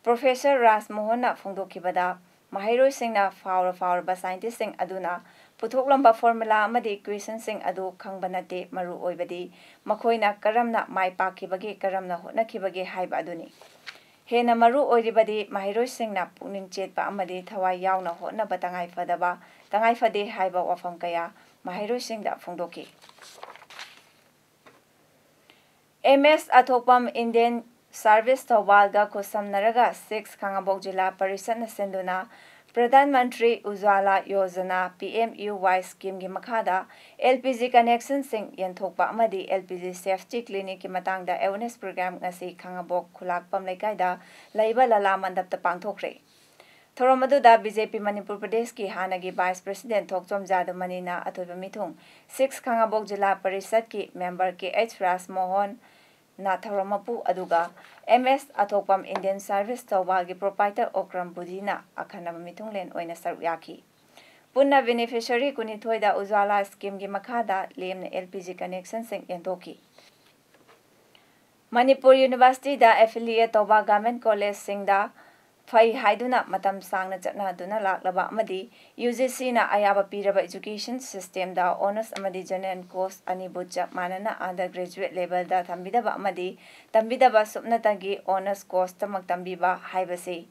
ꯄ꯭ꯔꯣꯐꯦꯁꯔ ꯔꯥꯖ ꯃꯣꯍꯟꯅ ꯐꯣꯡꯗꯣꯛꯈꯤꯕꯗ, ꯃꯍꯩꯔꯣꯏꯁꯤꯡꯅ ꯐꯥꯎꯔ ꯐꯥꯎꯔꯕ ꯁꯥꯏꯟꯇꯤꯁꯁꯤꯡ ꯑꯗꯨꯅ ꯄꯨꯊꯣꯛꯂꯝꯕ ꯐꯣꯔꯃꯨꯂꯥ ꯑꯃꯗꯤ ꯏꯀ꯭ꯋꯦꯁꯟꯁꯤꯡ ꯑꯗꯨ ꯈꯪꯕ ꯅꯠꯇꯦ, ꯃꯔꯨ ꯑꯣꯏꯕꯗꯤ ꯃꯈꯣꯏꯅ ꯀꯔꯝꯅ ꯃꯥꯏ ꯄꯥꯛꯈꯤꯕꯒꯦ, ꯀꯔꯝꯅ ꯍꯣꯠꯅꯈꯤꯕꯒꯦ ꯍꯥꯏꯕ ꯑꯗꯨꯅꯤ꯫ ꯍꯦꯟꯅ ꯃꯔꯨ ꯑꯣꯏꯔꯤꯕꯗꯤ ꯃꯍꯩꯔꯣꯏꯁꯤꯡꯅ ꯄꯨꯛꯅꯤꯡ ꯆꯦꯠꯄ ꯑꯃꯗꯤ ꯊꯋꯥꯏ ꯌꯥꯎꯅ ꯍꯣꯠꯅꯕ ꯇꯉꯥꯏꯐꯗꯕ, ꯇꯉꯥꯏꯐꯗꯦ ꯍꯥꯏꯕ ꯋꯥꯐꯝ ꯀꯌꯥ ꯃꯍꯩꯔꯣꯏꯁꯤꯡꯗ ꯐꯣꯡꯗꯣꯛꯈꯤ꯫ ꯑꯦꯝ ꯑꯦꯁ ꯑꯊꯣꯛꯄꯝ ꯏꯟꯗꯤꯌꯟ ꯁꯥꯔꯚꯤꯁ ꯊꯧꯕꯥꯜꯒ ꯈꯨꯠꯁꯝꯅꯔꯒ ꯁꯤꯛꯁ ꯈꯥꯉꯕꯣꯛ ꯖꯤꯂꯥ ꯄꯔꯤꯁꯠꯅ ꯁꯤꯟꯗꯨꯅ Pradhan Mantri ꯎꯖ꯭ꯋꯥꯂꯥ Yojana, P M U ꯋꯥꯏ, ꯁ꯭ꯀꯤꯝꯒꯤ ꯃꯈꯥꯗ ꯑꯦꯜ ꯄꯤ ꯖꯤ ꯀꯅꯦꯛꯁꯟꯁꯤꯡ ꯌꯦꯟꯊꯣꯛꯄ ꯑꯃꯗꯤ ꯑꯦꯜ ꯄꯤ ꯖꯤ ꯁꯦꯐꯇꯤ ꯀ꯭ꯂꯤꯅꯤꯛꯀꯤ ꯃꯇꯥꯡꯗ ꯑꯦꯋꯦꯔꯅꯦꯁ ꯄ꯭ꯔꯣꯒ꯭ꯔꯥꯝ ꯉꯁꯤ ꯈꯥꯉꯕꯣꯛ ꯈꯨꯂꯥꯛꯄꯝ ꯂꯩꯀꯥꯏꯗ ꯂꯩꯕ ꯂꯂꯥ ꯃꯟꯗꯞꯇ ꯄꯥꯡꯊꯣꯛꯈ꯭ꯔꯦ꯫ ꯊꯧꯔꯝ ꯑꯗꯨꯗ ꯕꯤ ꯖꯦ ꯄꯤ ꯃꯅꯤꯄꯨꯔ ꯄ꯭ꯔꯗꯦꯁꯀꯤ ꯍꯥꯟꯅꯒꯤ ꯚꯥꯏꯁ ꯄ꯭ꯔꯦꯁꯤꯗꯦꯟ ꯊꯣꯛꯆꯣꯝ ꯖꯥꯗꯨꯃꯅꯤꯅ ꯑꯊꯣꯏꯕ ꯃꯤꯊꯨꯡ, ꯁꯤꯛꯁ ꯈꯥꯉꯕꯣꯛ ꯖꯤꯂꯥ ꯄꯔꯤꯁꯠꯀꯤ ꯃꯦꯝꯕꯔ ꯀꯦ ꯑꯩꯆ ꯔꯥꯖ ꯃꯣꯍꯟ ꯅ ꯊꯧꯔꯝ ꯃꯄꯨ ꯑꯗꯨꯒ ꯑꯦꯝ ꯑꯦꯁ ꯑꯊꯣꯛꯄꯝ ꯏꯟꯗꯤꯌꯟ ꯁꯥꯔꯚꯤꯁ ꯊꯧꯕꯥꯜꯒꯤ ꯄ꯭ꯔꯣꯄꯥꯏꯇꯔ ꯑꯣꯀ꯭ꯔꯝ ꯕꯨꯙꯤꯅ ꯑꯈꯟꯅꯕ ꯃꯤꯊꯨꯡꯂꯦꯟ ꯑꯣꯏꯅ ꯁꯔꯨꯛ ꯌꯥꯈꯤ꯫ ꯄꯨꯟꯅ ꯕꯦꯅꯤꯐꯤꯁꯔꯤ ꯀꯨꯟꯅꯤꯊꯣꯏꯗ ꯎꯖ꯭ꯋꯥꯂꯥ ꯁ꯭ꯀꯤꯝꯒꯤ ꯃꯈꯥꯗ ꯂꯦꯝꯅ ꯑꯦꯜ ꯄꯤ ꯖꯤ ꯀꯅꯦꯛꯁꯟꯁꯤꯡ ꯌꯦꯟꯊꯣꯛꯈꯤ꯫ ꯃꯅꯤꯄꯨꯔ ꯌꯨꯅꯤꯚꯔꯁꯤꯇꯤꯗ ꯑꯦꯐꯤꯂꯤꯌꯦꯠ ꯇꯧꯕ ꯒꯚꯔꯟꯃꯦꯟꯠ ꯀꯣꯂꯦꯖꯁꯤꯡꯗ ꯐꯩ ꯍꯥꯏꯗꯨꯅ ꯃꯇꯝ ꯁꯥꯡꯅ ꯆꯠꯅꯗꯨꯅ ꯂꯥꯛꯂꯕ ꯑꯃꯗꯤ ꯌꯨ ꯖꯤ ꯁꯤꯅ ꯑꯌꯥꯕ ꯄꯤꯔꯕ ꯏꯖꯨꯀꯦꯁꯟ ꯁꯤꯁꯇꯦꯝꯗ ꯑꯣꯅꯔꯁ ꯑꯃꯗꯤ ꯖꯦꯅꯔꯦꯜ ꯀꯣꯔꯁ ꯑꯅꯤꯕꯨ ꯆꯞ ꯃꯥꯟꯅꯅ ꯑꯟꯗꯔ ꯒ꯭ꯔꯦꯖꯨꯋꯦꯠ ꯂꯦꯚꯦꯜꯗ ꯊꯝꯕꯤꯗꯕ ꯑꯃꯗꯤ ꯇꯝꯕꯤꯗꯕ ꯁꯨꯞꯅꯇꯒꯤ ꯑꯣꯅꯔꯁ ꯀꯣꯔꯁꯇꯃꯛ ꯇꯝꯕꯤꯕ ꯍꯥꯏꯕꯁꯤ,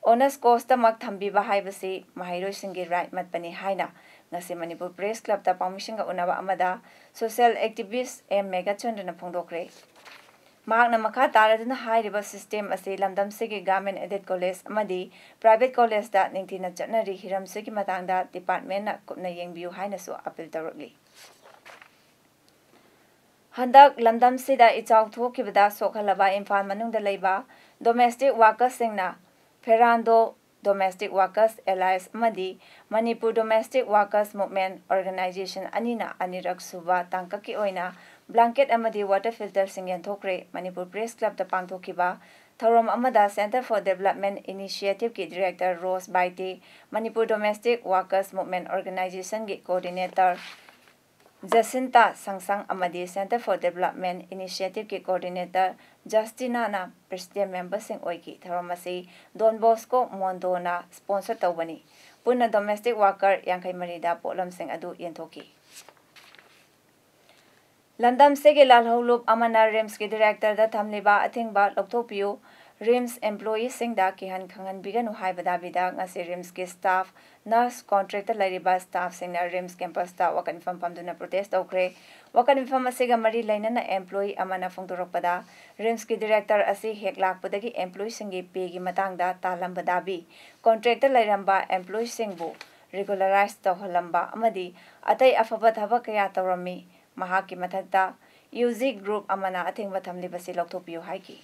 ꯑꯣꯅꯔꯁ ꯀꯣꯔꯁꯇꯃꯛ ꯊꯝꯕꯤꯕ ꯍꯥꯏꯕꯁꯤ ꯃꯍꯩꯔꯣꯏꯁꯤꯡꯒꯤ ꯔꯥꯏꯠ ꯃꯠꯄꯅꯤ ꯍꯥꯏꯅ ꯉꯁꯤ ꯃꯅꯤꯄꯨꯔ ꯄ꯭ꯔꯦꯁ ꯀ꯭ꯂꯕꯇ ꯄꯥꯎꯃꯤꯁꯤꯡꯒ ꯎꯅꯕ ꯑꯃꯗ ꯁꯣꯁꯤꯌꯦꯜ ꯑꯦꯛꯇꯤꯚꯤꯁ ꯑꯦꯝ ꯃꯦꯘꯆꯟꯗ꯭ꯔꯅ ꯐꯣꯡꯗꯣꯛꯈ꯭ꯔꯦ꯫ ꯃꯍꯥꯛꯅ ꯃꯈꯥ ꯇꯥꯔꯗꯨꯅ ꯍꯥꯏꯔꯤꯕ system ꯑꯁꯤ ꯂꯝꯗꯝꯁꯤꯒꯤ government aided college ꯑꯃꯗꯤ private collegeꯇ ꯅꯤꯡꯊꯤꯅ ꯆꯠꯅꯔꯤ, ꯍꯤꯔꯝꯁꯤꯒꯤ ꯃꯇꯥꯡꯗ departmentꯅ ꯀꯨꯞꯅ ꯌꯦꯡꯕꯤꯌꯨ ꯍꯥꯏꯅꯁꯨ appeal ꯇꯧꯔꯛꯂꯤ꯫ ꯍꯟꯗꯛ ꯂꯝꯗꯝꯁꯤꯗ ꯏꯆꯥꯎ ꯊꯣꯛꯈꯤꯕꯗ ꯁꯣꯛꯍꯜꯂꯕ ꯏꯝꯐꯥꯜ ꯃꯅꯨꯡꯗ ꯂꯩꯕ domestic workersꯁꯤꯡꯅ Ferrando Domestic Workers Alliance ꯑꯃꯗꯤ Manipur Domestic Workers Movement Organization ꯑꯅꯤꯅ ꯑꯅꯤꯔꯛ ꯁꯨꯕ ꯇꯥꯡꯀꯛꯀꯤ ꯑꯣꯏꯅ blanket ꯑꯃꯗꯤ water filterꯁꯤꯡ ꯌꯦꯟꯊꯣꯛꯈ꯭ꯔꯦ꯫ ꯃꯅꯤꯄꯨꯔ Press Clubꯇ ꯄꯥꯡꯊꯣꯛꯈꯤꯕ ꯊꯧꯔꯝ ꯑꯃꯗ Centre for Development Initiativeꯀꯤ director rose ꯕꯥꯏꯇꯤ, Manipur Domestic Workers Movement Organizationꯒꯤ coordinator ꯖꯁꯤꯟꯇꯥ ꯁꯪꯁꯪ ꯑꯃꯗꯤ Centre for Development Initiativeꯀꯤ coordinator ꯖꯁꯇꯤꯅꯥꯅ president memberꯁꯤꯡ ꯑꯣꯏꯈꯤ꯫ ꯊꯧꯔꯝ ꯑꯁꯤ Don Bosco Mondoꯅ sponsor ꯇꯧꯕꯅꯤ꯫ ꯄꯨꯟꯅ domestic worker ꯌꯥꯡꯈꯩ ꯃꯔꯤꯗ ꯄꯣꯠꯂꯝꯁꯤꯡ ꯑꯗꯨ ꯌꯦꯟꯊꯣꯛꯈꯤ꯫ ꯂꯝꯗꯝꯁꯤꯒꯤ ꯂꯥꯜꯍꯧꯂꯨꯞ ꯑꯃꯅ RIMSꯀꯤ directorꯗ ꯊꯝꯂꯤꯕ ꯑꯊꯤꯡꯕ ꯂꯧꯊꯣꯛꯄꯤꯌꯨ, RIMS employeeꯁꯤꯡꯗ ꯀꯤꯍꯟ ꯈꯪꯍꯟꯕꯤꯒꯅꯨ ꯍꯥꯏꯕ ꯗꯥꯕꯤꯗ ꯉꯁꯤ RIMSꯀꯤ staff, nurse, contractꯇ ꯂꯩꯔꯤꯕ staffꯁꯤꯡꯅ RIMS campusꯇ ꯋꯥꯀꯠ ꯃꯤꯐꯝ ꯐꯝꯗꯨꯅ protest ꯇꯧꯈ꯭ꯔꯦ꯫ ꯋꯥꯀꯠ ꯃꯤꯐꯝ ꯑꯁꯤꯒ ꯃꯔꯤ ꯂꯩꯅꯅ employee ꯑꯃꯅ ꯐꯣꯡꯗꯣꯔꯛꯄꯗ, RIMSꯀꯤ director ꯑꯁꯤ ꯍꯦꯛ ꯂꯥꯛꯄꯗꯒꯤ employeeꯁꯤꯡꯒꯤ payꯒꯤ ꯃꯇꯥꯡꯗ ꯇꯥꯜꯂꯝꯕ ꯗꯥꯕꯤ, contractꯇ ꯂꯩꯔꯝꯕ employeeꯁꯤꯡꯕꯨ regularize ꯇꯧꯍꯜꯂꯝꯕ ꯑꯃꯗꯤ ꯑꯇꯩ ꯑꯐꯕ ꯊꯕꯛ ꯀꯌꯥ ꯇꯧꯔꯝꯃꯤ꯫ ꯃꯍꯥꯛꯀꯤ ꯃꯊꯛꯇ UG group ꯑꯃꯅ ꯑꯊꯤꯡꯕ ꯊꯝꯂꯤꯕꯁꯤ ꯂꯧꯊꯣꯛꯄꯤꯌꯨ ꯍꯥꯏꯈꯤ꯫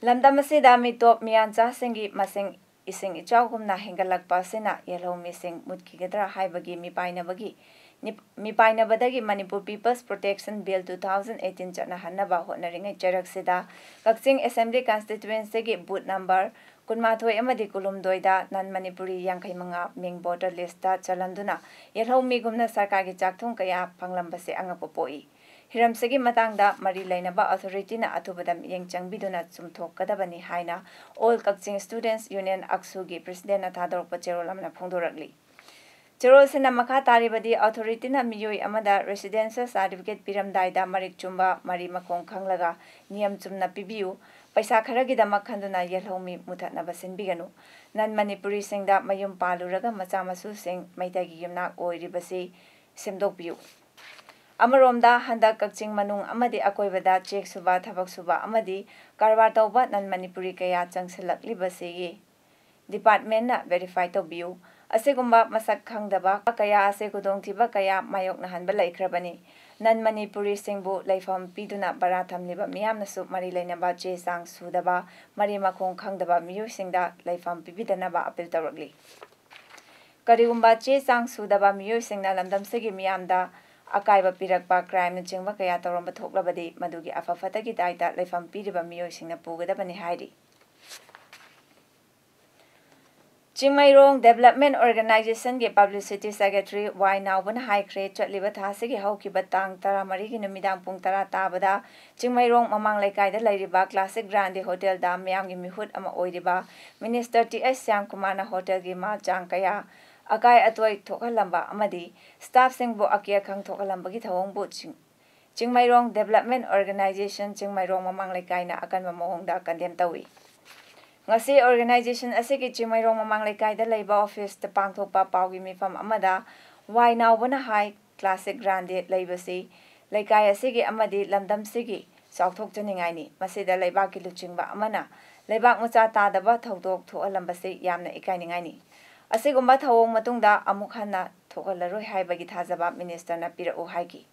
ꯂꯝꯗꯝ ꯑꯁꯤꯗ ꯃꯤꯇꯣꯞ ꯃꯤꯌꯥꯟꯆꯥꯁꯤꯡꯒꯤ ꯃꯁꯤꯡ ꯏꯁꯤꯡ ꯏꯆꯥꯎꯒꯨꯝꯅ ꯍꯦꯟꯒꯠꯂꯛꯄ ꯑꯁꯤꯅ ꯌꯦꯜꯍꯧꯃꯤꯁꯤꯡ ꯃꯨꯠꯈꯤꯒꯗ꯭ꯔꯥ ꯍꯥꯏꯕꯒꯤ ꯃꯤꯄꯥꯏꯅꯕꯒꯤ, ꯅꯤꯞ-, ꯃꯤꯄꯥꯏꯅꯕꯗꯒꯤ Manipur People's Protection Bill two thousand eighteen ꯆꯠꯅꯍꯟꯅꯕ ꯍꯣꯠꯅꯔꯤꯉꯩ ꯆꯩꯔꯛꯁꯤꯗ ꯀꯛꯆꯤꯡ Assembly Constituencyꯒꯤ booth number ꯀꯨꯟꯃꯥꯊꯣꯏ ꯑꯃꯗꯤ ꯀꯨꯟꯍꯨꯝꯗꯣꯏꯗ non Manipuri ꯌꯥꯡꯈꯩ ꯃꯉꯥ ꯃꯤꯡ voter listꯇ ꯆꯜꯍꯟꯗꯨꯅ ꯌꯦꯜꯍꯧꯃꯤꯒꯨꯝꯅ ꯁꯔꯀꯥꯔꯒꯤ ꯆꯥꯛꯊꯨꯡ ꯀꯌꯥ ꯐꯪꯂꯝꯕꯁꯦ ꯑꯉꯛꯄ ꯄꯣꯛꯏ꯫ ꯍꯤꯔꯝꯁꯤꯒꯤ ꯃꯇꯥꯡꯗ ꯃꯔꯤ ꯂꯩꯅꯕ authorityꯅ ꯑꯊꯨꯕꯗ ꯃꯤꯠꯌꯦꯡ ꯆꯪꯕꯤꯗꯨꯅ ꯆꯨꯝꯊꯣꯛꯀꯗꯕꯅꯤ ꯍꯥꯏꯅ All Kakching Students Union, ꯑꯛꯁꯨꯒꯤ presidentꯅ ꯊꯥꯗꯣꯔꯛꯄ ꯆꯦꯔꯣꯜ ꯑꯃꯅ ꯐꯣꯡꯗꯣꯔꯛꯂꯤ꯫ ꯆꯦꯔꯣꯜꯁꯤꯅ ꯃꯈꯥ ꯇꯥꯔꯤꯕꯗꯤ, authorityꯅ ꯃꯤꯑꯣꯏ ꯑꯃꯗ residential certificate ꯄꯤꯔꯝꯗꯥꯏꯗ ꯃꯔꯤꯛ ꯆꯨꯝꯕ ꯃꯔꯤ ꯃꯈꯣꯡ ꯈꯪꯂꯒ ꯅꯤꯌꯝ ꯆꯨꯝꯅ ꯄꯤꯕꯤꯌꯨ꯫ ꯄꯩꯁꯥ ꯈꯔꯒꯤꯗꯃꯛ ꯈꯟꯗꯨꯅ ꯌꯦꯜꯍꯧꯃꯤ ꯃꯨꯊꯠꯅꯕ ꯁꯤꯟꯕꯤꯒꯅꯨ꯫ Non Manipuriꯁꯤꯡꯗ ꯃꯌꯨꯝ ꯄꯥꯜꯂꯨꯔꯒ ꯃꯆꯥ ꯃꯁꯨꯁꯤꯡ ꯃꯩꯇꯩꯒꯤ ꯌꯨꯝꯅꯥꯛ ꯑꯣꯏꯔꯤꯕꯁꯤ ꯁꯦꯝꯗꯣꯛꯄꯤꯌꯨ꯫ ꯑꯃꯔꯣꯝꯗ, ꯍꯟꯗꯛ ꯀꯛꯆꯤꯡ ꯃꯅꯨꯡ ꯑꯃꯗꯤ ꯑꯀꯣꯏꯕꯗ ꯆꯦꯛ ꯁꯨꯕ, ꯊꯕꯛ ꯁꯨꯕ ꯑꯃꯗꯤ ꯀꯔꯕꯥꯔ ꯇꯧꯕ non ꯃꯅꯤꯄꯨꯔꯤ ꯀꯌꯥ ꯆꯪꯁꯤꯜꯂꯛꯂꯤꯕꯁꯤꯒꯤ department ꯅ verify ꯇꯧꯕꯤꯌꯨ꯫ ꯑꯁꯤꯒꯨꯝꯕ ꯃꯁꯛ ꯈꯪꯗꯕ ꯀꯌꯥ ꯑꯁꯤ ꯈꯨꯗꯣꯡꯊꯤꯕ ꯀꯌꯥ ꯃꯥꯌꯣꯛꯅꯍꯟꯕ ꯂꯩꯈ꯭ꯔꯕꯅꯤ꯫ Non ꯃꯅꯤꯄꯨꯔꯤꯁꯤꯡꯕꯨ ꯂꯩꯐꯝ ꯄꯤꯗꯨꯅ ꯚꯔꯥ ꯊꯝꯂꯤꯕ ꯃꯤꯌꯥꯝꯅꯁꯨ ꯃꯔꯤ ꯂꯩꯅꯕ ꯆꯦ ꯆꯥꯡ ꯁꯨꯗꯕ, ꯃꯔꯤ ꯃꯈꯣꯡ ꯈꯪꯗꯕ ꯃꯤꯑꯣꯏꯁꯤꯡꯗ ꯂꯩꯐꯝ ꯄꯤꯕꯤꯗꯅꯕ appeal ꯇꯧꯔꯛꯂꯤ꯫ ꯀꯔꯤꯒꯨꯝꯕ ꯆꯦ ꯆꯥꯡ ꯁꯨꯗꯕ ꯃꯤꯑꯣꯏꯁꯤꯡꯅ ꯂꯝꯗꯝꯁꯤꯒꯤ ꯃꯤꯌꯥꯝꯗ ꯑꯀꯥꯏꯕ ꯄꯤꯔꯛꯄ, crime ꯅꯆꯤꯡꯕ ꯀꯌꯥ ꯇꯧꯔꯝꯕ ꯊꯣꯛꯂꯕꯗꯤ, ꯃꯗꯨꯒꯤ ꯑꯐ ꯐꯠꯇꯒꯤ ꯗꯥꯏꯇ ꯂꯩꯐꯝ ꯄꯤꯔꯤꯕ ꯃꯤꯑꯣꯏꯁꯤꯡꯅ ꯄꯨꯒꯗꯕꯅꯤ ꯍꯥꯏꯔꯤ꯫ ꯆꯤꯡꯃꯩꯔꯣꯡ Development Organization ꯒꯤ publicity secretary ꯋꯥꯏ ꯅꯥꯎꯕꯅ ꯍꯥꯏꯈ꯭ꯔꯦ, ꯆꯠꯂꯤꯕ ꯊꯥ ꯑꯁꯤꯒꯤ ꯍꯧꯈꯤꯕ ꯇꯥꯡ ꯇꯔꯥꯃꯔꯤꯒꯤ ꯅꯨꯃꯤꯗꯥꯡ ꯄꯨꯡ ꯇꯔꯥ ꯇꯥꯕꯗ ꯆꯤꯡꯃꯩꯔꯣꯡ ꯃꯃꯥꯡ ꯂꯩꯀꯥꯏꯗ ꯂꯩꯔꯤꯕ Classic Grande Hotel ꯗ ꯃꯤꯌꯥꯝꯒꯤ ꯃꯤꯍꯨꯠ ꯑꯃ ꯑꯣꯏꯔꯤꯕ Minister ꯇꯤ ꯑꯩꯆ ꯁ꯭ꯌꯥꯝꯀꯨꯃꯥꯔꯅ hotel ꯒꯤ ꯃꯥꯜ ꯆꯥꯡ ꯀꯌꯥ ꯑꯀꯥꯏ ꯑꯇꯣꯏ ꯊꯣꯛꯍꯜꯂꯝꯕ ꯑꯃꯗꯤ staff ꯁꯤꯡꯕꯨ ꯑꯀꯤ ꯑꯈꯪ ꯊꯣꯛꯍꯜꯂꯝꯕꯒꯤ ꯊꯧꯑꯣꯡꯕꯨ ꯆꯤꯡ-, ꯆꯤꯡꯃꯩꯔꯣꯡ Development Organization ꯆꯤꯡꯃꯩꯔꯣꯡ ꯃꯃꯥꯡ ꯂꯩꯀꯥꯏꯅ ꯑꯀꯟꯕ ꯃꯑꯣꯡꯗ condemn ꯇꯧꯏ꯫ ꯉꯁꯤ organization ꯑꯁꯤꯒꯤ ꯆꯤꯡꯃꯩꯔꯣꯡ ꯃꯃꯥꯡ ꯂꯩꯀꯥꯏꯗ ꯂꯩꯕ office ꯇ ꯄꯥꯡꯊꯣꯛꯄ ꯄꯥꯎꯒꯤ ꯃꯤꯐꯝ ꯑꯃꯗ ꯋꯥꯏ ꯅꯥꯎꯕꯅ ꯍꯥꯏ, Classic Grande ꯂꯩꯕꯁꯤ ꯂꯩꯀꯥꯏ ꯑꯁꯤꯒꯤ ꯑꯃꯗꯤ ꯂꯝꯗꯝꯁꯤꯒꯤ ꯆꯥꯎꯊꯣꯛꯆꯅꯤꯡꯉꯥꯏꯅꯤ꯫ ꯃꯁꯤꯗ ꯂꯩꯕꯥꯛꯀꯤ ꯂꯨꯆꯤꯡꯕ ꯑꯃꯅ ꯂꯩꯕꯥꯛ ꯃꯆꯥ ꯇꯥꯗꯕ ꯊꯧꯗꯣꯛ ꯊꯣꯛꯍꯜꯂꯝꯕꯁꯤ ꯌꯥꯝꯅ ꯏꯀꯥꯏꯅꯤꯡꯉꯥꯏꯅꯤ꯫ ꯑꯁꯤꯒꯨꯝꯕ ꯊꯧꯑꯣꯡ ꯃꯇꯨꯡꯗ ꯑꯃꯨꯛ ꯍꯟꯅ ꯊꯣꯛꯍꯜꯂꯔꯣꯏ ꯍꯥꯏꯕꯒꯤ ꯊꯥꯖꯕ minister ꯅ ꯄꯤꯔꯛꯎ ꯍꯥꯏꯈꯤ꯫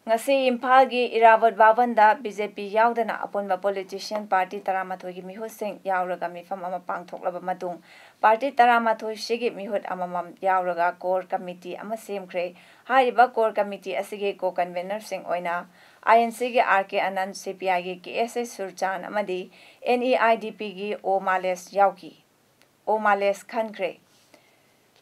ꯉꯁꯤ ꯏꯝꯐꯥꯜꯒꯤ ꯏꯔꯥꯕꯣꯠ ꯚꯕꯟꯗ ꯕꯤ ꯖꯦ ꯄꯤ ꯌꯥꯎꯗꯅ ꯑꯄꯨꯟꯕ politician party ꯇꯔꯥꯃꯥꯊꯣꯏꯒꯤ ꯃꯤꯍꯨꯠꯁꯤꯡ ꯌꯥꯎꯔꯒ ꯃꯤꯐꯝ ꯑꯃ ꯄꯥꯡꯊꯣꯛꯂꯕ ꯃꯇꯨꯡ, party ꯇꯔꯥꯃꯥꯊꯣꯏꯁꯤꯒꯤ ꯃꯤꯍꯨꯠ ꯑꯃꯃꯝ ꯌꯥꯎꯔꯒ core committee ꯑꯃ ꯁꯦꯝꯈ꯭ꯔꯦ꯫ ꯍꯥꯏꯔꯤꯕ core committee ꯑꯁꯤꯒꯤ co-convener ꯁꯤꯡ ꯑꯣꯏꯅ ꯑꯥꯏ ꯑꯦꯟ ꯁꯤ ꯒꯤ ꯑꯥꯔ ꯀꯦ ꯑꯅꯟ, ꯁꯤ ꯄꯤ ꯑꯥꯏ ꯒꯤ ꯀꯦ ꯑꯦꯁ ꯑꯦꯁ ꯁꯨꯔꯆꯥꯟ ꯑꯃꯗꯤ ꯑꯦꯟ ꯏ ꯑꯥꯏ ꯗꯤ ꯄꯤ ꯒꯤ ꯑꯣ ꯃꯥꯂꯦꯁ ꯌꯥꯎꯈꯤ꯫ ꯑꯣ ꯃꯥꯂꯦꯁ ꯈꯟꯈ꯭ꯔꯦ꯫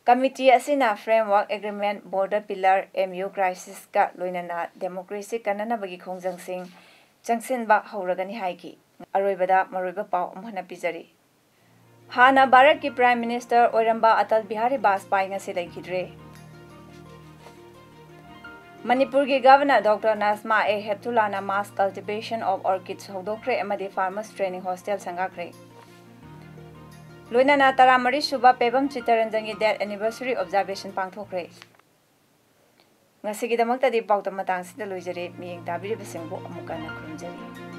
Committee ꯑꯁꯤꯅ framework agreement, border pillar, M U crisis ꯀ ꯂꯣꯏꯅꯅ democracy ꯀꯟꯅꯅꯕꯒꯤ ꯈꯣꯡꯖꯪꯁꯤꯡ ꯆꯪꯁꯤꯟꯕ ꯍꯧꯔꯒꯅꯤ ꯍꯥꯏꯈꯤ꯫ ꯑꯔꯣꯏꯕꯗ ꯃꯔꯨꯑꯣꯏꯕ ꯄꯥꯎ ꯑꯃꯨꯛ ꯍꯟꯅ ꯄꯤꯖꯔꯤ꯫ ꯍꯥꯟꯅ ꯚꯥꯔꯠꯀꯤ Prime Minister ꯑꯣꯏꯔꯝꯕ ꯑꯇꯜ ꯕꯤꯍꯥꯔꯤ ꯕꯥꯖꯄꯥꯏ ꯉꯁꯤ ꯂꯩꯈꯤꯗ꯭ꯔꯦ꯫ ꯃꯅꯤꯄꯨꯔꯒꯤ Governor Doctor Najma A ꯍꯦꯞꯇꯨꯂꯥꯅ mass cultivation of orchids ꯍꯧꯗꯣꯛꯈ꯭ꯔꯦ ꯑꯃꯗꯤ farmers training hostel ꯁꯪꯒꯥꯈ꯭ꯔꯦ꯫ ꯂꯣꯏꯅꯅ ꯇꯔꯥꯃꯔꯤ ꯁꯨꯕ ꯄꯦꯕꯝ ꯆꯤꯠꯇꯔꯟꯖꯟꯒꯤ death anniversary observation ꯄꯥꯡꯊꯣꯛꯈ꯭ꯔꯦ꯫ ꯉꯁꯤꯒꯤꯗꯃꯛꯇꯗꯤ ꯄꯥꯎꯗꯝ ꯃꯇꯥꯡꯁꯤꯗ ꯂꯣꯏꯖꯔꯦ꯫ ꯃꯤꯠꯌꯦꯡ ꯇꯥꯕꯤꯔꯤꯕꯁꯤꯡꯕꯨ ꯑꯃꯨꯛ ꯍꯟꯅ ꯈꯨꯔꯨꯝꯖꯔꯤ꯫